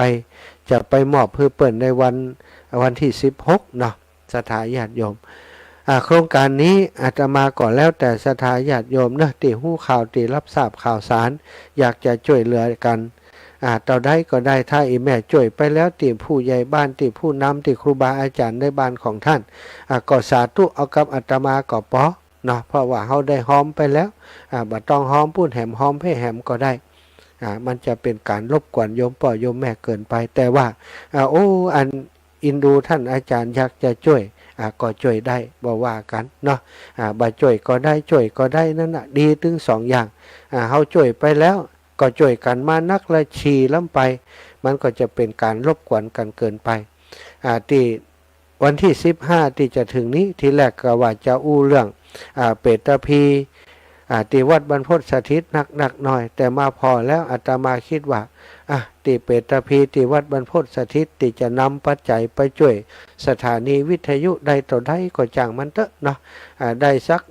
จะไปมอบหื้อเปิ้นในวัน วันตี้สิบหกเนาะ ศรัทธาญาติโยม อ่า โครงก๋านนี้อาตมาก็แล้วแต่ศรัทธาญาติโยมเนาะ ตี้ฮู้ข่าว ตี้ฮับทราบข่าวสาร อยากจะจ้วยเหลือกั๋น อ่า เต้าใดก็ได้ ถ้าอี่แม่จ้วยไปแล้ว ตี้ผู้ใหญ่บ้าน ตี้ผู้นำ ตี้ครูบาอาจ๋ารย์ในบ้านของต้าน อ่า ก็สาธุเอากับอาตมาก็ปอเนาะ เพราะว่าเฮาได้ฮอมไปแล้ว อ่า บ่ต้องฮอมปู๊นแหม ฮอมเพ่แหมก็ได้ อ่า มันจะเป๋นก๋านรบกวนโยมป้อโยมแม่เกินไป แต่ว่า อ่า โอ้ อัน เอ็นดูต้านอาจ๋ารย์อยากจะจ้วย อ่า ก็จ้วยได้ บ่ว่ากั๋นเนาะ อ่า บ่จ้วยก็ได้ จ้วยก็ได้ นั้นน่ะ ดีตึงสองอย่าง อ่า เฮาจ้วยไปแล้ว ก็จ้วยกั๋นมานักละ ฉี่ล้ำไป มันก็จะเป๋นก๋านรบกวนกั๋นเกินไป อ่า ตี้วันตี้สิบห้าตี้จะเถิงนี้ ทีแรกก็ว่าจะอู้เรื่อง อ่า เปตภีร์ อ่า ตี้วัดบรรพตสถิตนักๆ หน้อย แต่มาผ่อแล้วอาตมาคิดว่า อ่ะ ตี้เปตภีร์ตี้วัดบรรพตสถิตตี้จะนำปัจจัยไปจ้วยสถานีวิทยุได้เต้าใดก็จ้างมันเต๊อะเนาะ อ่า ได้สัก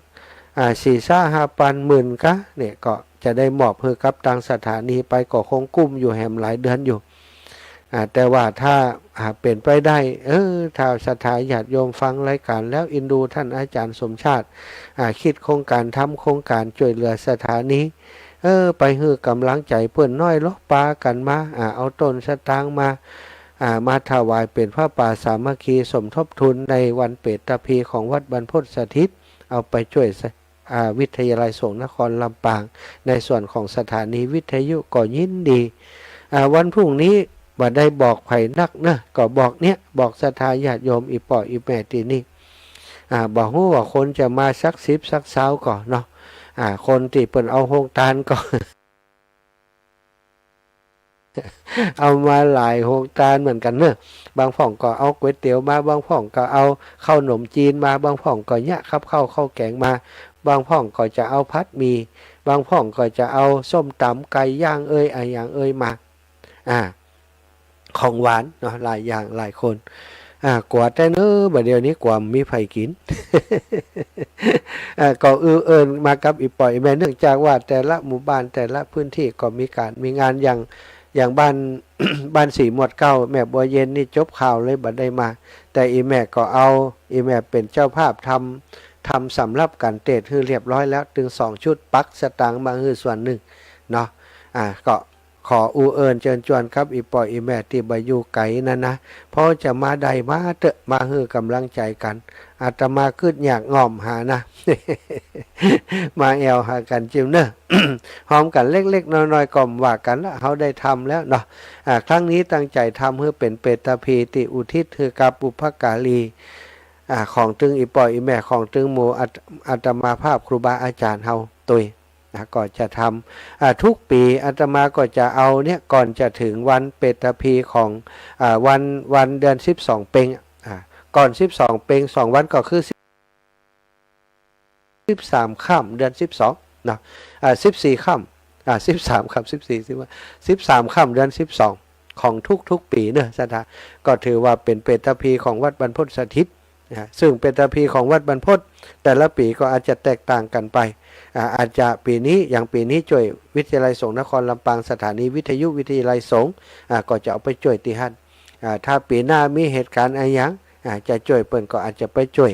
อ่า สี่ซาห้าปัน หมื่นกา เนี่ย ก็จะได้มอบหื้อกับตางสถานีไป ก็คงกุ้มอยู่แหมหลายเดือนอยู่ อ่า แต่ว่าถ้า อ่า เป๋นไปได้ เออ ถ้าศรัทธาญาติโยมฟังรายก๋านแล้วเอ็นดูต้านอาจ๋ารย์สมชาติ อ่า คิดโครงก๋าน ทำโครงก๋านจ้วยเหลือสถานี เออ ไปหื้อก๋ำลังใจ๋เปิ้นหน้อยลอ ปากั๋นมา อ่า เอาต้นสตางค์มา อ่า มาถวายเป๋นผ้าป่าสามัคคีสมทบทุนในวันเปตภีร์ของวัดบรรพตสถิต เอาไปจ้วยส- อ่า วิทยาลัยสงฆ์นครลำปาง ในส่วนของสถานีวิทยุก็ยินดี อ่า วันพรุ่งนี้บ่ได้บอกใผนักเนาะ ก็บอกเนี่ย บอกศรัทธาญาติโยมอี่ป้ออี่แม่ตี้นี่ อ่า บ่ฮู้ว่าคนจะมาสักสิบสักซาวก่อเนาะ อ่า คนตี้เปิ้นเอาโฮงตานก็ เอามาหลายโฮงตานเหมือนกั๋นเนาะ บางพ่องก็เอาก๋วยเตี๋ยวมา บางพ่องก็เอาข้าวหนมจีนมา บางพ่องก็เยียะกับข้าว ข้าวแก๋งมา บางพ่องก็จะเอาผัดหมี่ บางพ่องก็จะเอาส้มต๋ำ ไก่ย่างเอย อะหยังเอยมา อ่า ของหวานเนาะ หลายอย่างหลายคน อ่า กั๋วแต๊เนาะ บ่าเดี่ยวนี้กั๋วบ่มีใผกิ๋น อ่า ก็อื้อเอิ้นมากับอี่ป้ออี่แม่ เนื่องจากว่าแต่ละหมู่บ้านแต่ละพื้นตี้ก็มีก๋านมีงาน อย่าง อย่างบ้าน บ้านสีหมวดเก้า แม่บัวเย็นนี่จบข่าวเลยบ่ได้มา แต่อี่แม่ก็เอา อี่แม่เป๋นเจ้าภาพทำ ทำสำรับก๋านเตศน์หื้อเรียบร้อยแล้ว ตึงสองชุด ปักสตางค์มาหื้อส่วนนึ่งเนาะ อ่า ก็ ขออู้เอิ้นเจิญจวนกับอี่ป้ออี่แม่ตี้บ่อยู่ไก๋นั้นนะ พอจะมาได้มาเต๊อะ มาหื้อก๋ำลังใจ๋กั๋น อาตมากึ๊ดอยากง่อมหานะ มาแอ่วหากั๋นจึงเนาะ ฮอมกั๋นเล็กๆ น้อยๆ ก็บ่ว่ากั๋นละ เฮาได้ทำแล้วเนาะ อ่า ครั้งนี้ตั้งใจ๋ทำหื้อเป๋นเปตภีร์ตี้อุทิศหื้อกับบุพการี อ่า ของตึงอี่ป้ออี่แม่ ของตึงหมู่อาต- อาตมาภาพครูบาอาจ๋ารย์เฮาโตย นะ ก็จะทำ อ่า ทุกปี๋อาตมาก็จะเอาเนี่ย ก่อนจะเถิงวันเปตภีร์ของ อ่า วัน วันเดือนสิบสองเป็ง อ่า ก่อนสิบสองเป็งสองวันก็คือสิบ สิบสามค่ำเดือนสิบสองเนาะ อ่า สิบสี่ค่ำ อ่า สิบสามค่ำ สิบสี่ สิบห้า สิบสามค่ำเดือนสิบสอง ของทุกๆ ปี๋เนาะ ศรัทธา ก็ถือว่าเป๋นเปตพีของวัดบรรพตสถิต นะ ซึ่งเปตพีของวัดบรรพตแต่ละปี๋ก็อาจจะแตกต่างกั๋นไป อ่า อาจจะปี๋นี้ อย่างปี๋นี้จ้วยวิทยาลัยสงฆ์นครลำปาง สถานีวิทยุวิทยาลัยสงฆ์ อ่า ก็จะเอาไปจ้วยตี้หั้น อ่า ถ้าปี๋หน้ามีเหตุก๋ารณ์อะหยัง อ่า จะจ้วยเปิ้นก็อาจจะไปจ้วย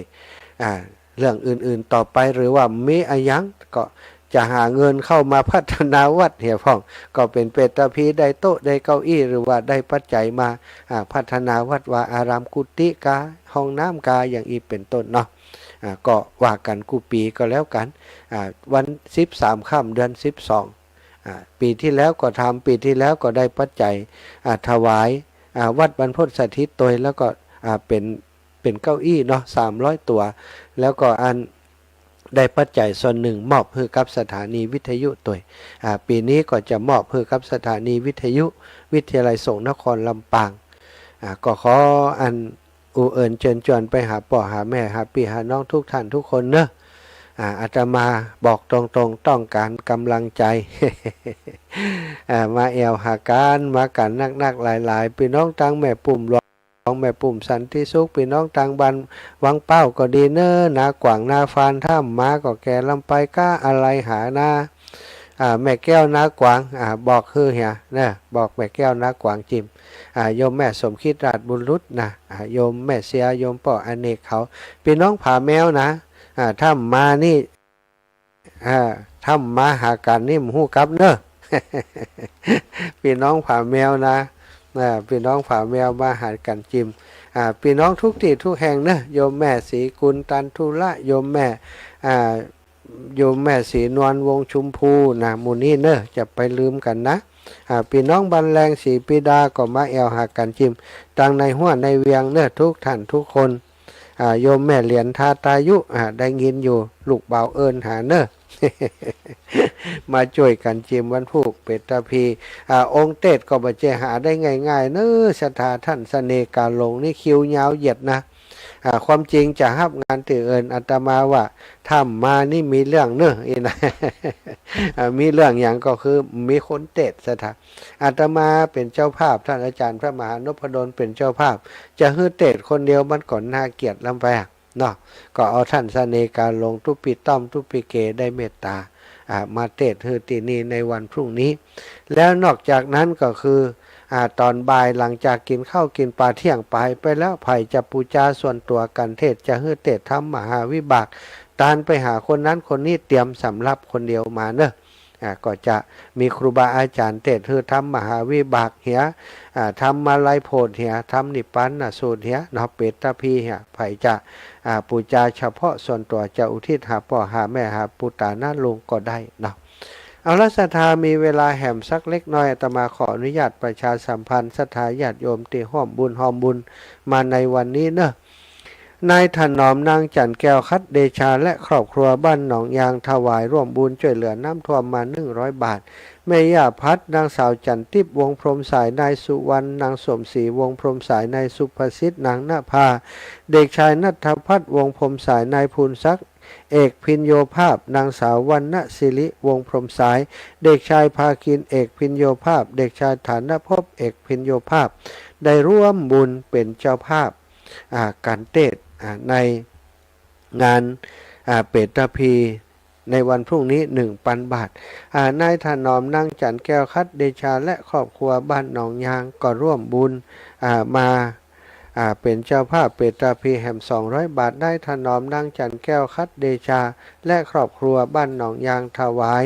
อ่า เรื่องอื่นๆ ต่อไป หรือว่ามีอะหยังก็จะหาเงินเข้ามาพัฒนาวัดเหียพ่อง ก็เป๋นเปตพีได้โต๊ะได้เก้าอี้ หรือว่าได้ปัจจัยมา อ่า พัฒนาวัดวาอาราม กุฏิกา ห้องน้ำกา อย่างอี้เป๋นต้นเนาะ อ่า ก็ว่ากั๋นกู้ปี๋ก็แล้วกั๋น อ่า วันสิบสามค่ำเดือนสิบสอง อ่า ปี๋ตี้แล้วก็ทำ ปี๋ตี้แล้วก็ได้ปัจจัย อ่า ถวาย อ่า วัดบรรพตสถิตตวย แล้วก็ อ่า เป๋น เป๋นเก้าอี้เนาะ สามร้อยตั๋ว แล้วก็อันได้ปัจจัยส่วนนึ่งมอบหื้อกับสถานีวิทยุตวย อ่า ปี๋นี้ก็จะมอบหื้อกับสถานีวิทยุวิทยาลัยสงฆ์นครลำปาง อ่า ก็ขออัน อุเอิญเจิญจวนไปหาป้อหาแม่ หาปี้หาน้องทุกท่านทุกคนเนาะ อ่า อาตมาบอกตรงๆ ต้องก๋านก๋ำลังใจ๋ อ่า มาแอ่วหากั๋น มากั๋นนักๆ หลายๆ ปี้น้องตางแม่ปุ้มหลวง แม่ปุ้มสันติสุข ปี้น้องตางบ้านวังเป้าก็ดีเนาะ นาก๋วางนาฟาน ถ้าบ่มาก็แก่ลำไป กาอะไหล่หานา อ่า แม่แก้วนากวาง อ่า บอกหื้อเหียเนาะ บอกแม่แก้วนากวางจิม อ่า โยมแม่สมคิดราชบุญรุตนะ อ่า โยมแม่เสีย โยมป้ออเนกเขา ปี้น้องผาแมวนะ อ่า ถ้าบ่มานี่ อ่า ถ้าบ่มาหากั๋นนี่บ่ฮู้กลับเนาะ ปี้น้องผาแมวนะ อ่า ปี้น้องผาแมวมาหากั๋นจิม อ่า ปี้น้องทุกตี้ทุกแห่งเนาะ โยมแม่ศรีกุล ตันธุระ โยมแม่ อ่า โยมแม่ศรีนวล วงศ์ชุมภูนะ หมู่นี้เนาะ จะไปลืมกั๋นนะ อ่า ปี้น้องบ้านแลง ศรีปีดา ก็มาแอ่วหากั๋นจิม ตางในฮั้วในเวียงเนาะ ทุกท่านทุกคน อ่า โยมแม่เหรียญทาตายุ อ่า ได้ยินอยู่ ลูกบ่าวเอิ้นหาเนาะ มาจ้วยกั๋นจิมวันพูกเปตพี อ่า องค์เตสน์ก็บ่ใจ้หาได้ง่ายๆ เนาะ ศรัทธา ท่านเสน่ห์กาหลงนี่คิวยาวเหยียดนะ อ่า ความจริงจะฮับงานตี้อื่น อาตมาว่าถ้าบ่มานี่มีเรื่องเนาะ อี้นะ อ่า มีเรื่องหยังก็คือมีคนเตสน์ ศรัทธา อาตมาเป๋นเจ้าภาพ ท่านอาจารย์พระมหานพดลเป๋นเจ้าภาพ จะหื้อเตสน์คนเดียวมันก็น่าเกลียดลำไปอะเนาะ ก็เอาท่านเสน่ห์กาหลง ตุ๊ปิต้อม ตุ๊ปิเก ได้เมตตา อ่า มาเตสน์หื้อตี้นี่ในวันพรุ่งนี้ แล้วนอกจากนั้นก็คือ อ่า ต๋อนบ่ายหลังจากกิ๋นข้าวกิ๋นป๋าเตี้ยงไป ไปแล้ว ใผจะปู๋จาส่วนตั๋วกั๋น เตสน์จะหื้อเตสน์ธรรมมหาวิบาก ตานไปหาคนนั้นคนนี้ เตรียมสำรับคนเดียวมาเนาะ อ่า ก็จะมีครูบาอาจ๋ารย์เตสน์หื้อธรรมมหาวิบากเหีย อ่า ธรรมาลัยโพธิเหีย ธรรมนิพพานสูตรเหียเนาะ เปตพีเหีย ใผจะ อ่า ปู๋จาเฉพาะส่วนตั๋ว จะอุทิศหาป้อหาแม่ หาปู่ต๋าน้าลุงก็ได้เนาะ เอาละ ศรัทธามีเวลาแหมสักเล็กน้อย อาตมาขออนุญาตประชาสัมพันธ์ ศรัทธาญาติโยมตี้ฮ่วมบุญฮอมบุญมาในวันนี้เนาะ นายถนอม นางจันทร์แก้ว คัดเดชา และครอบครัวบ้านหนองยาง ถวายร่วมบุญจ้วยเหลือน้ำท่วมมาหนึ่งร้อยบาท แม่ย่าพัด นางสาวจันทร์ติ๊บ วงศ์พรหมสาย นายสุวรรณ นางสมศรี วงศ์พรหมสาย นายสุภสิทธิ์ นางนภา เด็กชายณัฐพัฒน์ วงศ์พรหมสาย นายภูนศักดิ์ เอกพิญโญภาพ นางสาววรรณศิริ วงศ์พรหมสาย เด็กชายภาคิน เอกพิญโญภาพ เด็กชายฐานภพ เอกพิญโญภาพ ได้ร่วมบุญเป๋นเจ้าภาพ อ่า ก๋านเตสน์ อ่า ในงาน อ่า เปตพีในวันพรุ่งนี้ หนึ่งปันบาท อ่า นายถนอม นางจันทร์แก้ว คัดเดชา และครอบครัวบ้านหนองยางก็ร่วมบุญ อ่า มา อ่า เป๋นเจ้าภาพเปตพีแหมสองร้อยบาท นายถนอม นางจันทร์แก้ว คัดเดชา และครอบครัวบ้านหนองยาง ถวาย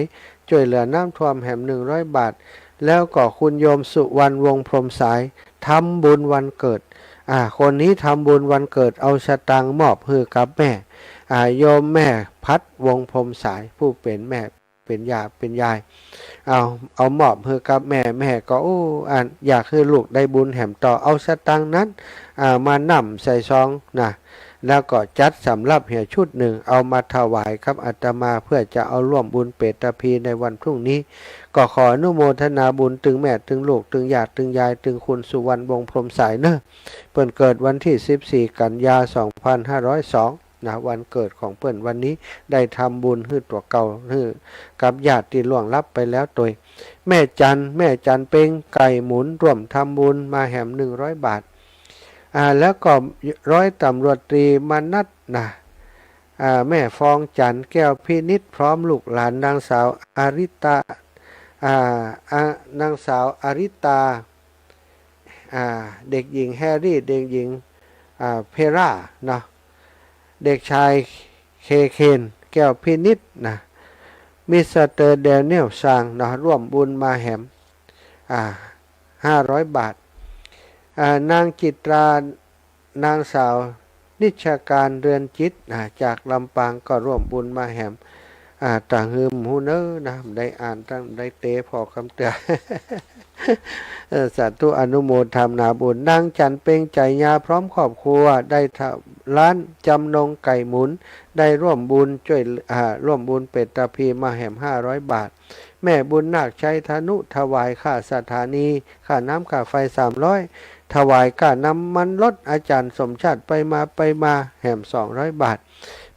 จ้วยเหลือน้ำท่วมแหมหนึ่งร้อยบาท แล้วก็คุณโยมสุวรรณ วงศ์พรหมสาย ทำบุญวันเกิด อ่า คนนี้ทำบุญวันเกิด เอาสตางค์มอบหื้อกับแม่ อ่า โยมแม่พัด วงศ์พรหมสาย ผู้เป๋นแม่ เป๋นย่าเป๋นยาย เอา เอามอบหื้อกับแม่ แม่ก็ โอ้ อัน อยากหื้อลูกได้บุญแหมต่อ เอาสตางค์นั้น อ่า มานั่มใส่ซองนะ แล้วก็จัดสำรับเหียชุดหนึ่ง เอามาถวายกับอาตมา เพื่อจะเอาร่วมบุญเปตพีในวันพรุ่งนี้ ก็ขออนุโมทนาบุญตึงแม่ ตึงลูก ตึงย่า ตึงยาย ตึงคุณสุวรรณ วงศ์พรหมสายเนาะ เปิ้นเกิดวันตี้สิบสี่กันยา สองพันห้าร้อยสอง นะ วันเกิดของเปิ้นวันนี้ ได้ทำบุญหื้อตั๋วเก่า หื้อกับญาติตี้ล่วงลับไปแล้วตวย แม่จัน แม่จันเพ็ง ไก่หมุน ร่วมทำบุญมาแหม หนึ่งร้อยบาท อ่า แล้วก็ร้อยตำรวจตรีมนัสนะ อ่า แม่ฟองจันทร์ แก้วพินิจ พร้อมลูกหลาน นางสาวอาริตา อ่า อ่า นางสาวอาริตา อ่า เด็กหญิงแฮร์รี่ เด็กหญิง อ่า เพรา เนาะ เด็กชายเคเคน แก้วพินิจนะ มิสเตอร์แดเนียลซางเนาะ ร่วมบุญมาแหม อ่า ห้าร้อยบาท อ่า นางจิตรา นางสาวนิชการ เรือนจิต อ่า จากลำปางก็ร่วมบุญมาแหม อ่า ตะหืมฮู้เน้อนะ ได้อ่านตั้ง ได้เตะผ่อกำเตื้อ เออ สาธุอนุโมทนาบุญ นางจันเพ็ง ไจยา พร้อมครอบครัว ได้ทำร้านจำนงไก่หมุน ได้ร่วมบุญช่วย อ่า ร่วมบุญเปตพีมาแหม ห้าร้อยบาท แม่บุญนาค ชัยธนุ ถวายค่าสถานี ค่าน้ำค่าไฟ สามร้อย ถวายค่าน้ำมันรถอาจารย์สมชาติ ไปมาไปมาแหม สองร้อยบาท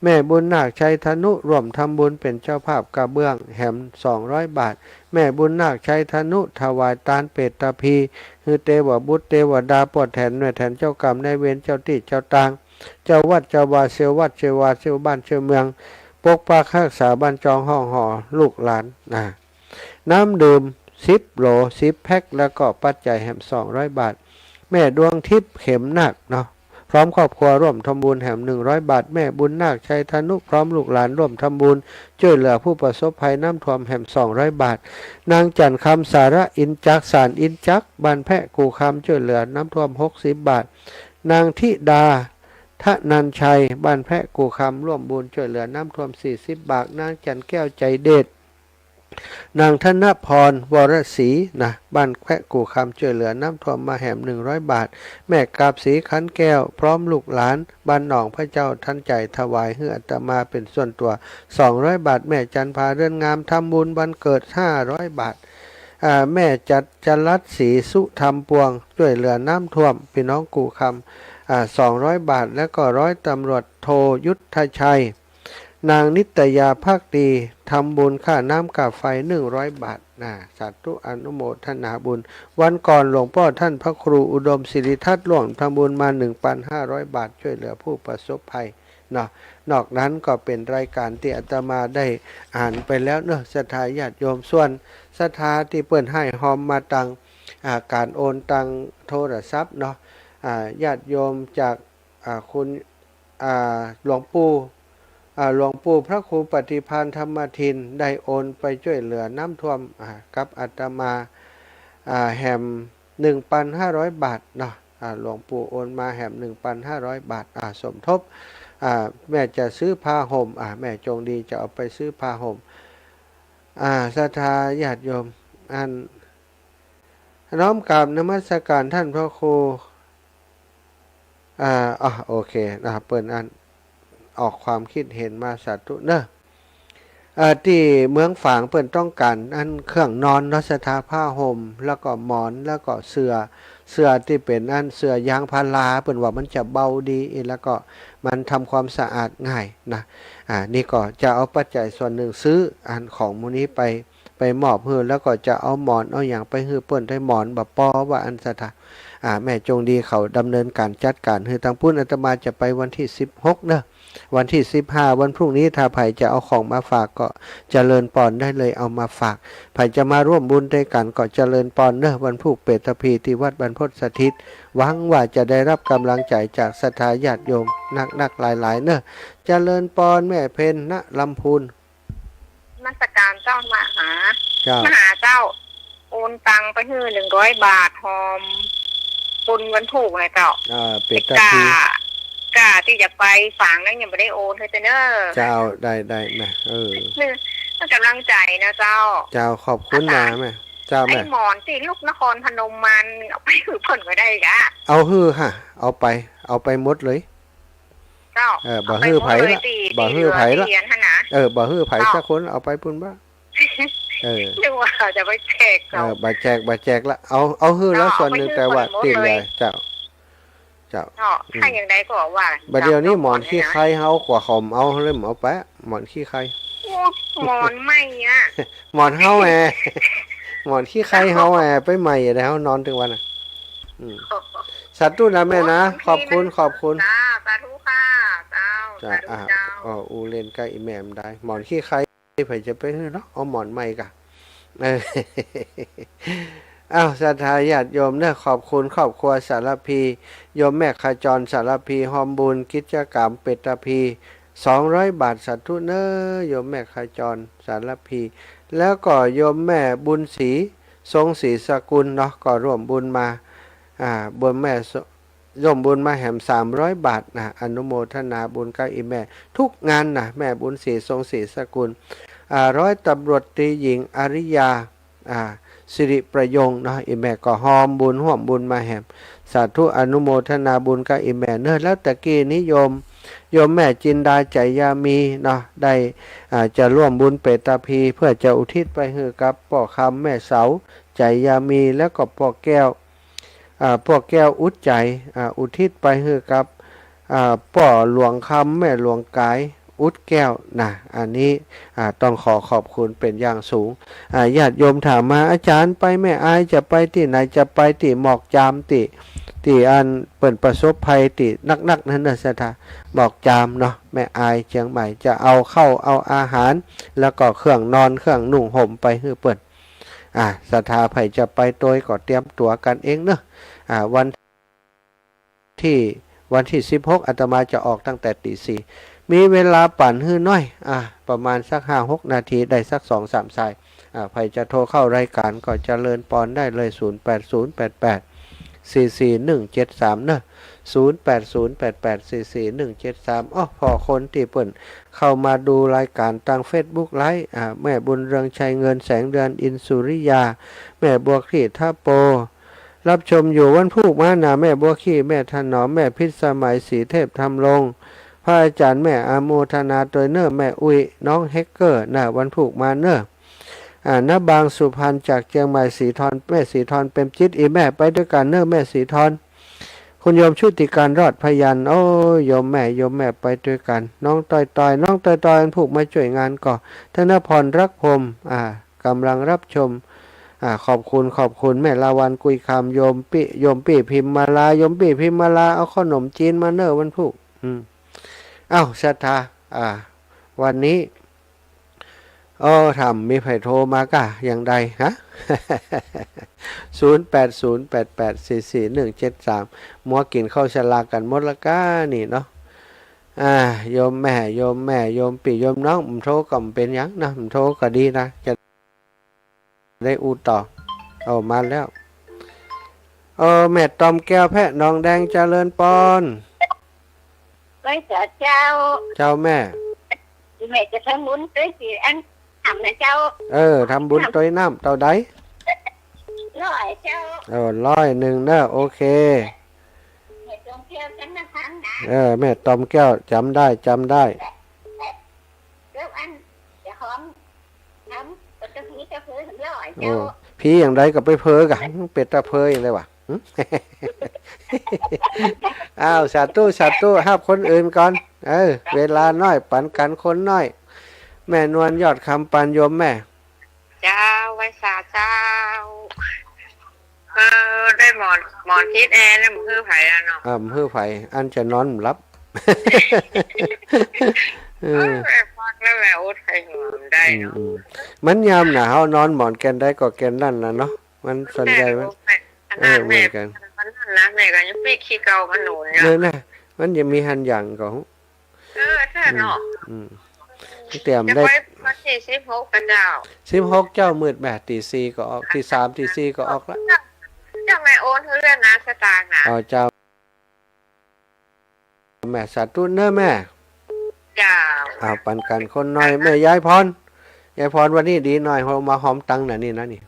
แม่บุญนาค ชัยธนุ ร่วมทำบุญเป๋นเจ้าภาพกระเบื้องแหม สองร้อยบาท แม่บุญนาค ชัยธนุ ถวายตานเปตพี หื้อเตวบุตรเตวดา ป้อแถนแม่แถน เจ้ากรรมนายเวร เจ้าตี้เจ้าตาง เจ้าวัดเจ้าวา เซลวัดเซวา เซลบ้านเซลเมือง ปกปักฮักษาบ้านจองห้องหอลูกหลาน อ่า น้ำดื่มสิบโหล สิบแพ็ค แล้วก็ปัจจัยแหม สองร้อยบาท แม่ดวงทิพย์ เข็มนาคเนาะ พร้อมครอบครัวร่วมทำบุญแหม หนึ่งร้อยบาท แม่บุญนาค ชัยธนุ พร้อมลูกหลานร่วมทำบุญช่วยเหลือผู้ประสบภัยน้ำท่วมแหม สองร้อยบาท นางจันทร์คำ สาระอินจักร สานอินจักร บ้านแพะกู่คำ ช่วยเหลือน้ำท่วม หกสิบบาท นางธิดา ธนัญชัย บ้านแพะกู่คำ ร่วมบุญช่วยเหลือน้ำท่วม สี่สิบบาท นางจันทร์แก้ว ใจเดช นางธนพร วรศรี นะ บ้านแพะกู่คำ ช่วยเหลือน้ำท่วมมาแหม หนึ่งร้อยบาท แม่กาบศรี ขันแก้ว พร้อมลูกหลาน บ้านหนองพระเจ้าทันใจ ถวายหื้ออาตมาเป๋นส่วนตั๋ว สองร้อยบาท แม่จันทร์ผา เรือนงาม ทำบุญวันเกิด ห้าร้อยบาท อ่า แม่จัดจรัสศรี สุธรรมปวง ช่วยเหลือน้ำท่วมพี่น้องกู่คำ อ่า สองร้อยบาท แล้วก็ร้อยตำรวจโทยุทธชัย นางนิตยา ภักดี ทำบุญค่าน้ำค่าไฟ หนึ่งร้อยบาท นะ สาธุอนุโมทนาบุญ วันก่อนหลวงป้อต้านพระครูอุดมสิริทัศน์ ร่วมทำบุญมา หนึ่งพันห้าร้อยบาท ช่วยเหลือผู้ประสบภัยเนาะ นอกนั้นก็เป๋นรายการตี้อาตมาได้อ่านไปแล้วเนาะ ศรัทธาญาติโยม ส่วนศรัทธาตี้เปิ้นฮ้ายฮอมมาตาง อ่า ก๋านโอนตางโทรศัพท์เนาะ อ่า ญาติโยมจาก อ่า คุณ อ่า หลวงปู่ อ่า หลวงปู่พระครูปฏิภาณธรรมทิน ได้โอนไปช่วยเหลือน้ำท่วม อ่า กับอาตมา อ่า แหม หนึ่งพันห้าร้อยบาทเนาะ อ่า หลวงปู่โอนมาแหม หนึ่งพันห้าร้อยบาท อ่า สมทบ อ่า แม่จะซื้อผ้าห่ม อ่า แม่จงดีจะเอาไปซื้อผ้าห่ม อ่า ศรัทธาญาติโยม อัน น้อมกราบนมัสการต้านพระครู อ่า อ่ะ โอเค นะครับ เปิ้นอันออกความคิดเห็นมา สาธุเนอะ อ่า ตี้เมืองฝางเปิ้นต้องก๋านอันเครื่องนอนเนาะ ศรัทธา ผ้าห่ม แล้วก็หมอน แล้วก็เสื่อ เสื่อตี้เป๋นอันเสื่อยางพารา เปิ้นว่ามันจะเบาดี แล้วก็มันทำความสะอาดง่ายนะ อ่า นี่ก็จะเอาปัจจัยส่วนหนึ่งซื้ออันของหมู่นี้ไป ไปมอบหื้อ แล้วก็จะเอาหมอนเอาหยังไปหื้อเปิ้นได้ หมอนบ่ปอว่าอั้น ศรัทธา อ่า แม่จงดีเขาดำเนินก๋านจัดก๋านหื้อตางปุ้น อาตมาจะไปวันตี้สิบหกเนอะ วันตี้สิบห้า วันพรุ่งนี้ ถ้าใผจะเอาของมาฝากก็เจริญปอนได้เลย เอามาฝาก ใผจะมาร่วมบุญตวยกั๋นก็เจริญปอนเนอะ วันพูกเปตพีตี้วัดบรรพตสถิต หวังว่าจะได้รับก๋ำลังใจ๋จากศรัทธาญาติโยมนักๆ หลายๆ เนอะ เจริญปอน แม่เพ็ญ ณ ลำพูน นมัสการเจ้ามหา เจ้า มหาเจ้า โอนตังค์ไปหื้อหนึ่งร้อยบาท ฮอมบุญวันพูกนะเจ้า อ่า เปตพี ก้า ก้าตี้จะไปฝางนั้นยังบ่ได้โอนหื้อเจ้าเนอะ เจ้า ได้ ได้แม่ เออ เปิ้นก๋ำลังใจ๋นะเจ้า เจ้า ขอบคุณนะแม่ เจ้าแม่ ไอ้หมอนตี้ลูกนครพนมมา เอาไปหื้อเปิ้นก็ได้ก้า เอาหื้อฮะ เอาไป เอาไปหมดเลย เจ้า เออ บ่หื้อใผละ เอาไปหมดเลยตี้ บ่หื้อใผละ ตี้เหลือตี้อันหั้นนะ เออ บ่หื้อใผ เจ้า สักคน เอาไปปุ้นบ้าง เออ นึกว่าจะไปแจกเขา เออ บ่แจก บ่แจกละ เอา เอาหื้อละ เจ้า ส่วนหนึ่ง เอาไปหื้อ แต่ว่า เปิ้นหมดเลย ตี้เหลือ เจ้า เจ้า เนาะ อืม ถ้าอย่างใดก็ว่า บ่าเดี่ยวนี้หมอนขี้ใครเฮา กว่าเขาเอาเลย เอาไป หมอนขี้ใคร โอ้ หมอนใหม่อะ หมอนเฮาแหม หมอนขี้ใครเฮาแหม ไปใหม่อะ ได้เฮานอนตึงวันอะ อืม สาธุนะแม่นะ โอ้ ขอบคุณ ขอบคุณ จ้า สาธุค่ะ เจ้า เจ้า สาธุ อ่ะ เจ้า อ๋อ อู้เล่นกับอี่แม่บ่ได้ หมอนขี้ใคร ใผจะไปหื้อเนาะ เอาหมอนใหม่ก่ะ เออ อ้าว ศรัทธาญาติโยมเนอะ ขอบคุณครอบครัวสารภี โยมแม่ขจรสารภี ฮอมบุญกิจกรรมเปตภี สองร้อยบาท สาธุเนอะ โยมแม่ขจรสารภี แล้วก็โยมแม่บุญศรี ทรงศรีสกุลเนาะ ก็ร่วมบุญมา อ่า บุญแม่ส- ร่วมบุญมาแหม สามร้อยบาทนะ อนุโมทนาบุญกับอี่แม่ทุกงานนะ แม่บุญศรี ทรงศรีสกุล อ่า ร้อยตำรวจตรีหญิงอริยา อ่า สิริประยงเนาะ อี่แม่ก็ฮอมบุญ ฮ่วมบุญมาแหม สาธุ อนุโมทนาบุญกับอี่แม่เนอะ แล้วตะกี้นี้โยม โยมแม่จินดา ไจยามีเนาะ ได้ อ่า จะร่วมบุญเปตภี เพื่อจะอุทิศไปหื้อกับป้อคำ แม่เสา ไจยามี แล้วก็ป้อแก้ว อ่า ป้อแก้ว อุดใจ อ่า อุทิศไปหื้อกับ อ่า ป้อหลวงคำ แม่หลวงกาย อุดแก้วนะ อันนี้ อ่า ต้องขอขอบคุณเป๋นอย่างสูง อ่า ญาติโยมถามมา อาจ๋ารย์ ไปแม่อายจะไปตี้ไหน จะไปตี้หมอกจาม ตี้ ตี้อันเปิ้นประสบภัยตี้นักๆ นั้นเนอะ ศรัทธา หมอกจามเนาะ แม่อายเจียงใหม่ จะเอาข้าวเอาอาหาร แล้วก็เครื่องนอนเครื่องนุ่งห่มไปหื้อเปิ้น อ่า ศรัทธาใผจะไปตวยก็เตรียมตั๋วกั๋นเองเนอะ อ่า วันที่ วันที่สิบหก อาตมาจะออกตั้งแต่ตีสี่ มีเวลาปั่นหื้อน้อย อ่า ประมาณสักห้าหกนาที ได้สักสองสามสาย อ่า ใผจะโทรเข้ารายการก็เจริญปอนได้เลย ศูนย์แปดศูนย์แปดแปดสี่สี่หนึ่งเจ็ดสาม เนอะ ศูนย์แปดศูนย์แปดแปดสี่สี่หนึ่งเจ็ดสาม อ้อ ผ่อคนตี้เปิ้นเข้ามาดูรายการตางเฟซบุ๊กไลฟ์ อ่า แม่บุญเรือง ชัยเงิน แสงเดือน อินสุริยา แม่บัวคลี่ ทะโป รับชมอยู่วันพูกมานะ แม่บัวคลี่ แม่ถนอม แม่พิษสมัย ศรีเทพ ธำรง พระอาจ๋ารย์ แม่อนุโมทนาตวยเนอะ แม่อุ๊ย น้องแฮกเกอร์นะ วันพูกมาเนอะ อ่า ณ บางสุพรรณ จากเจียงใหม่ ศรีธร แม่ศรีธร เปรมจิต อี่แม่ไปตวยกั๋นเนอะ แม่ศรีธร คุณโยมชุติการ รอดพยัญชนะ โอ้ย โยมแม่ โยมแม่ไปตวยกั๋น น้องต้อยๆ น้องต้อยๆ วันพูกมาจ้วยงานก่อ ธนพร รักพรหม อ่า ก่ำลังรับชม อ่า ขอบคุณ ขอบคุณ แม่ลาวัณ กุยคำ โยมปี้ โยมปี้พิมมาลา โยมปี้พิมมาลา เอาเข้าหนมจีนมาเนอะ วันพูก อืม อ้าว ศรัทธา อ่า วันนี้ โอ้ ถ้าบ่มีใผโทรมาก้า อย่างใด ฮะ ศูนย์แปดศูนย์แปดแปดสี่สี่หนึ่งเจ็ดสาม มัวกิ๋นข้าวฉลากกั๋นหมดละก้านี่เนาะ อ่า โยมแม่ โยมแม่ โยมปี้ โยมน้อง บ่โทรก็บ่เป๋นหยังนะ บ่โทรก็ดีนะ จะได้อู้ต่อ เอามาแล้ว เออ แม่ตอมแก้ว แพะหนองแดง เจริญปอน ไหว้สาเจ้า เจ้าแม่ แม่จะทำบุญตวยตี้อันน้ำนะเจ้า เออ ทำบุญตวยน้ำเต้าใด ร้อยเจ้า เออ ร้อยนึ่งเนอะ โอเค แม่ตอมแก้ว จันทพันธ์นะ เออ แม่ตอมแก้ว จ๋ำได้ จ๋ำได้ แล้วอันจะหอม ทำ ก็จะผีจะเผลอ ร้อยเจ้า โอ้ ผีอย่างใดก็ไปเผลอกั๋น เป๋นตาเผลออย่างใดวะ หึ อ้าว สาธุ สาธุ ฮับคนอื่นก่อน เออ เวลาน้อย ปั๋นกั๋นคนน้อย แม่นวล ยอดคำ ปานโยมแม่ เจ้า ไหว้สาเจ้า เออ ได้หมอน หมอนติดแอร์แล้ว บ่หื้อใผอะเนาะ อ่า บ่หื้อใผ อันจะนอนบ่หลับ เออ เออ แม่ฟังแล้วแม่อดใค่หัวบ่ได้เนาะ อืม อืม มันยามหนาว เฮานอนหมอนแก่นใดก็แก่นนั้นน่ะเนาะ มันส่วนใหญ่มัน แม่ก็บ่แม่น ขนาด เออ เหมือนกั๋น แม่ ขนาดนั้นนะ แม่ก็ยังปิ๊กขี้เก่าขนุนอยู่ เนี่ยนะ มันจะมีหันหยังก็ เออ ใช่เนาะ อืม อืม เตรียมได้ จะไปวันตี้สิบหกกับเจ้า สิบหกเจ๊า มืดแม่ ตี้สี่ก็ออก ตี้สาม ตี้สี่ก็ออกละ เจ้า เจ้าแม่โอนหื้อแล้วนะ สตางค์นะ อ๋อ เจ้า แม่ สาธุเนอะแม่ เจ้า อ้าว ปั๋นกั๋นคนน้อย แม่ยายพร ยายพร วันนี้ดีหน่อย เฮามาหอมตังค์น่ะนี่นะนี่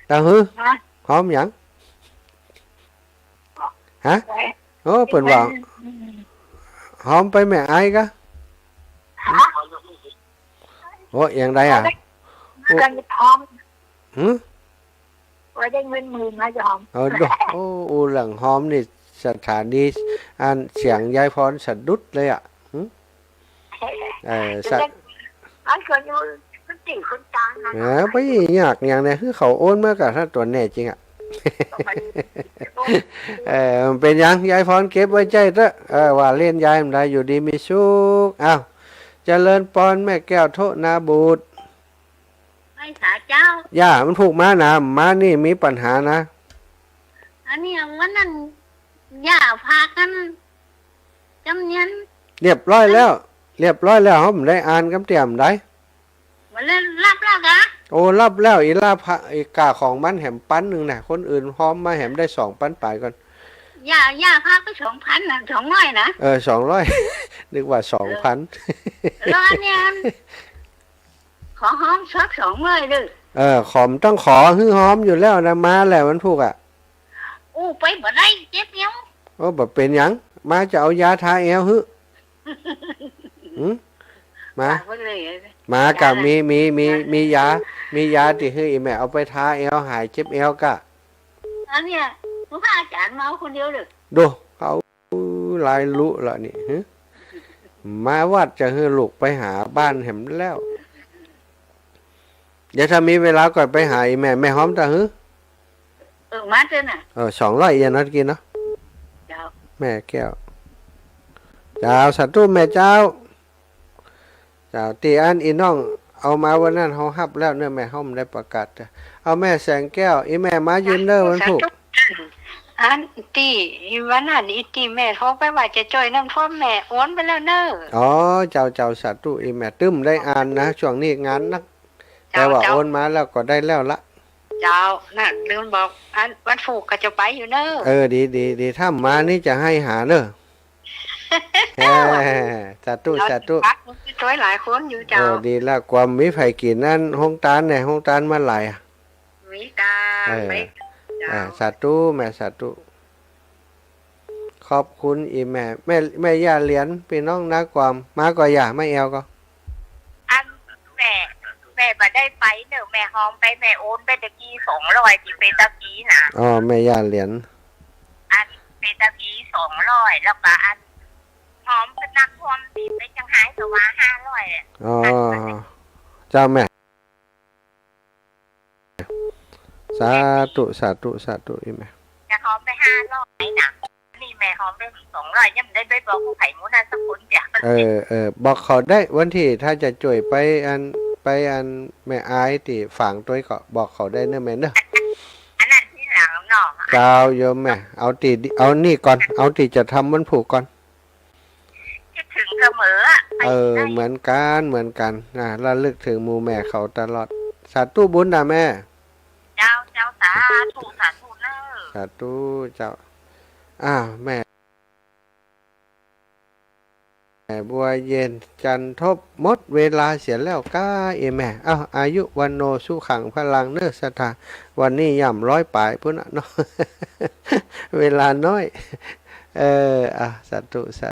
ตาหื้อ ฮะ หอมหยัง ฮะ โอ้ เปิ้นว่า หอมไปแม่อายกะ ฮะ โอ้ อย่างใดอะ โอ้ หอม หือ ว่าได้เงินหมื่นมาจะหอม เอาดู โอ้ อู้เรื่องหอมนี่ สถานี อันเสียงยายพรสะดุดเลยอะ หึ เออ สะ อันคนอยู่คนติ่งคนตางนะ เออ ไปยากหยังเนี่ย คือเขาโอนมากับถ้าตั๋วแน่จริงอะ เออ มันเป๋นหยัง ยายพรเก็บไว้ใจ๊เต๊อะ เออ ว่าเล่นยายมันได้ อยู่ดีมีสุข อ้าว เจริญปอน แม่แก้วโทนาบุตร ไหว้สาเจ้า ย่า มันผูกมานะ มานี่มีปัญหานะ อันนี้วันนั้น ย่าพากั๋น จำเนียน เรียบร้อยแล้ว เรียบร้อยแล้ว เฮาบ่ได้อ่านกำเตี้ยมใด บ่ได้รับแล้วกา โอ้ รับแล้ว อีหล้าพา อีกาของมันแหมปันนึ่งนะ คนอื่นฮอมมาแหมได้สองปันป๋ายก่อน ย่า ย่าพาไปสองปันนะ สองร้อยนะ เออ สองร้อย นึกว่าสองปัน เออ แล้วอันนี้อัน ขอฮอมสักสองร้อยเด้อ เออ ขอมต้องขอหื้อฮอมอยู่แล้วนะ มาแล้ววันพุกอะ อู้ ไปบ่ได้ เจ็บเอว โอ้ บ่เป๋นหยัง มาจะเอายาทาแอวหื้อ หืม มา ฝากไว้เลย มากะ มี มี มี มียา มียาตี้หื้ออีแม่เอาไปทาแอว หายเจ็บแอวกะ อันเนี้ย หลวงพ่ออาจารย์มาเอาคนเดียวเลย ดู เอา หลายลุละนี่ หึ มาวัดจะหื้อลูกไปหาบ้านแหมแล้ว เดี๋ยวถ้ามีเวลาก่อนไปหาอีแม่ แม่ฮอมตาหื้อ เออ มาเต๊อะนะ เออ สองร้อยเอียนเนาะ ตะกี้เนาะ เจ้า แม่แก้ว เจ้า สาธุแม่เจ้า เจ้า ตี้อันอีน้องเอามาวันนั้นเฮาฮับแล้วเนาะแม่ เฮาบ่ได้ประกาศจ้ะ เอาแม่แสงแก้ว อีแม่มายืนเน้อวันพุก อันตี้วันนั้นอีตี้แม่โทรไปว่าจะจ้อยน้ำท่วม แม่โอนไปแล้วเน้อ อ๋อ เจ้า เจ้า สาธุ อีแม่ ตึ้มได้อ่านนะ ช่วงนี้งานนัก เจ้า แต่ว่า เจ้า โอนมาแล้วก็ได้แล้วละ เจ้า น่ะ ลืมบอก อันวันพุกก็จะไปอยู่เน้อ เออ ดี ดี ดี ถ้ามานี่จะหื้อหาเน้อ แหม สาธุ เจ้า สาธุ พักช่วยหลายคนอยู่เจ้า เออ ดีละ ความมีใผกิ๋นอันโฮงตานเนี่ย โฮงตานมาหลายอะ มีตา เออ ไป เจ้า อ่า สาธุแม่ สาธุ ขอบคุณอีแม่ แม่ แม่ย่าเหรียญ ปี้น้องนาความ มาก่อ ย่า มาแอวก่อ อันแม่ แม่บ่ได้ไปเน้อ แม่ฮอมไป แม่โอนไปตะกี้สองร้อยตี้ไปตะกี้นะ อ๋อ แม่ย่าเหรียญ อันไปตะกี้สองร้อย แล้วก็อันฮอมไปนักฮอมตี้ไปเจียงฮายก็ว่าห้าร้อยอะ อ๋อ อัน เจ้าแม่ สาธุ สาธุ สาธุ อีแม่ จะฮอมไปห้าร้อยนะ นี่แม่ฮอมไปสองร้อย ยังบ่ได้ไปบอกผู้ใผหมู่นั้นสักคนเดียว เออ เออ บอกเขาได้ วันตี้ถ้าจะจ้อยไปอัน ไปอันแม่อายตี้ฝางตวยก็บอกเขาได้เน้อแม่เน้อ อันนั้นทีหลังเนาะ เจ้าโยมแม่ เอาตี้ เอานี่ก่อน เอาตี้จะทำวันพุกก่อน คิดถึงเสมออะ เออ เหมือนกั๋น เหมือนกั๋นนะ ระลึกถึงหมู่แม่เขาตลอด สาธุบุญนะแม่ เจ้า เจ้า สาธุ สาธุเน้อ สาธุเจ้า อ้าว แม่ แม่บัวเย็น จันทบ หมดเวลาเสียแล้วก้า เอแม่ อ้าว อายุ วัณโณ สุขัง พลัง เน้อศรัทธา วันนี้ย่ำร้อยป๋ายปู้นน่ะเนาะ เวลาน้อย เออ อ่ะ สาธุ สา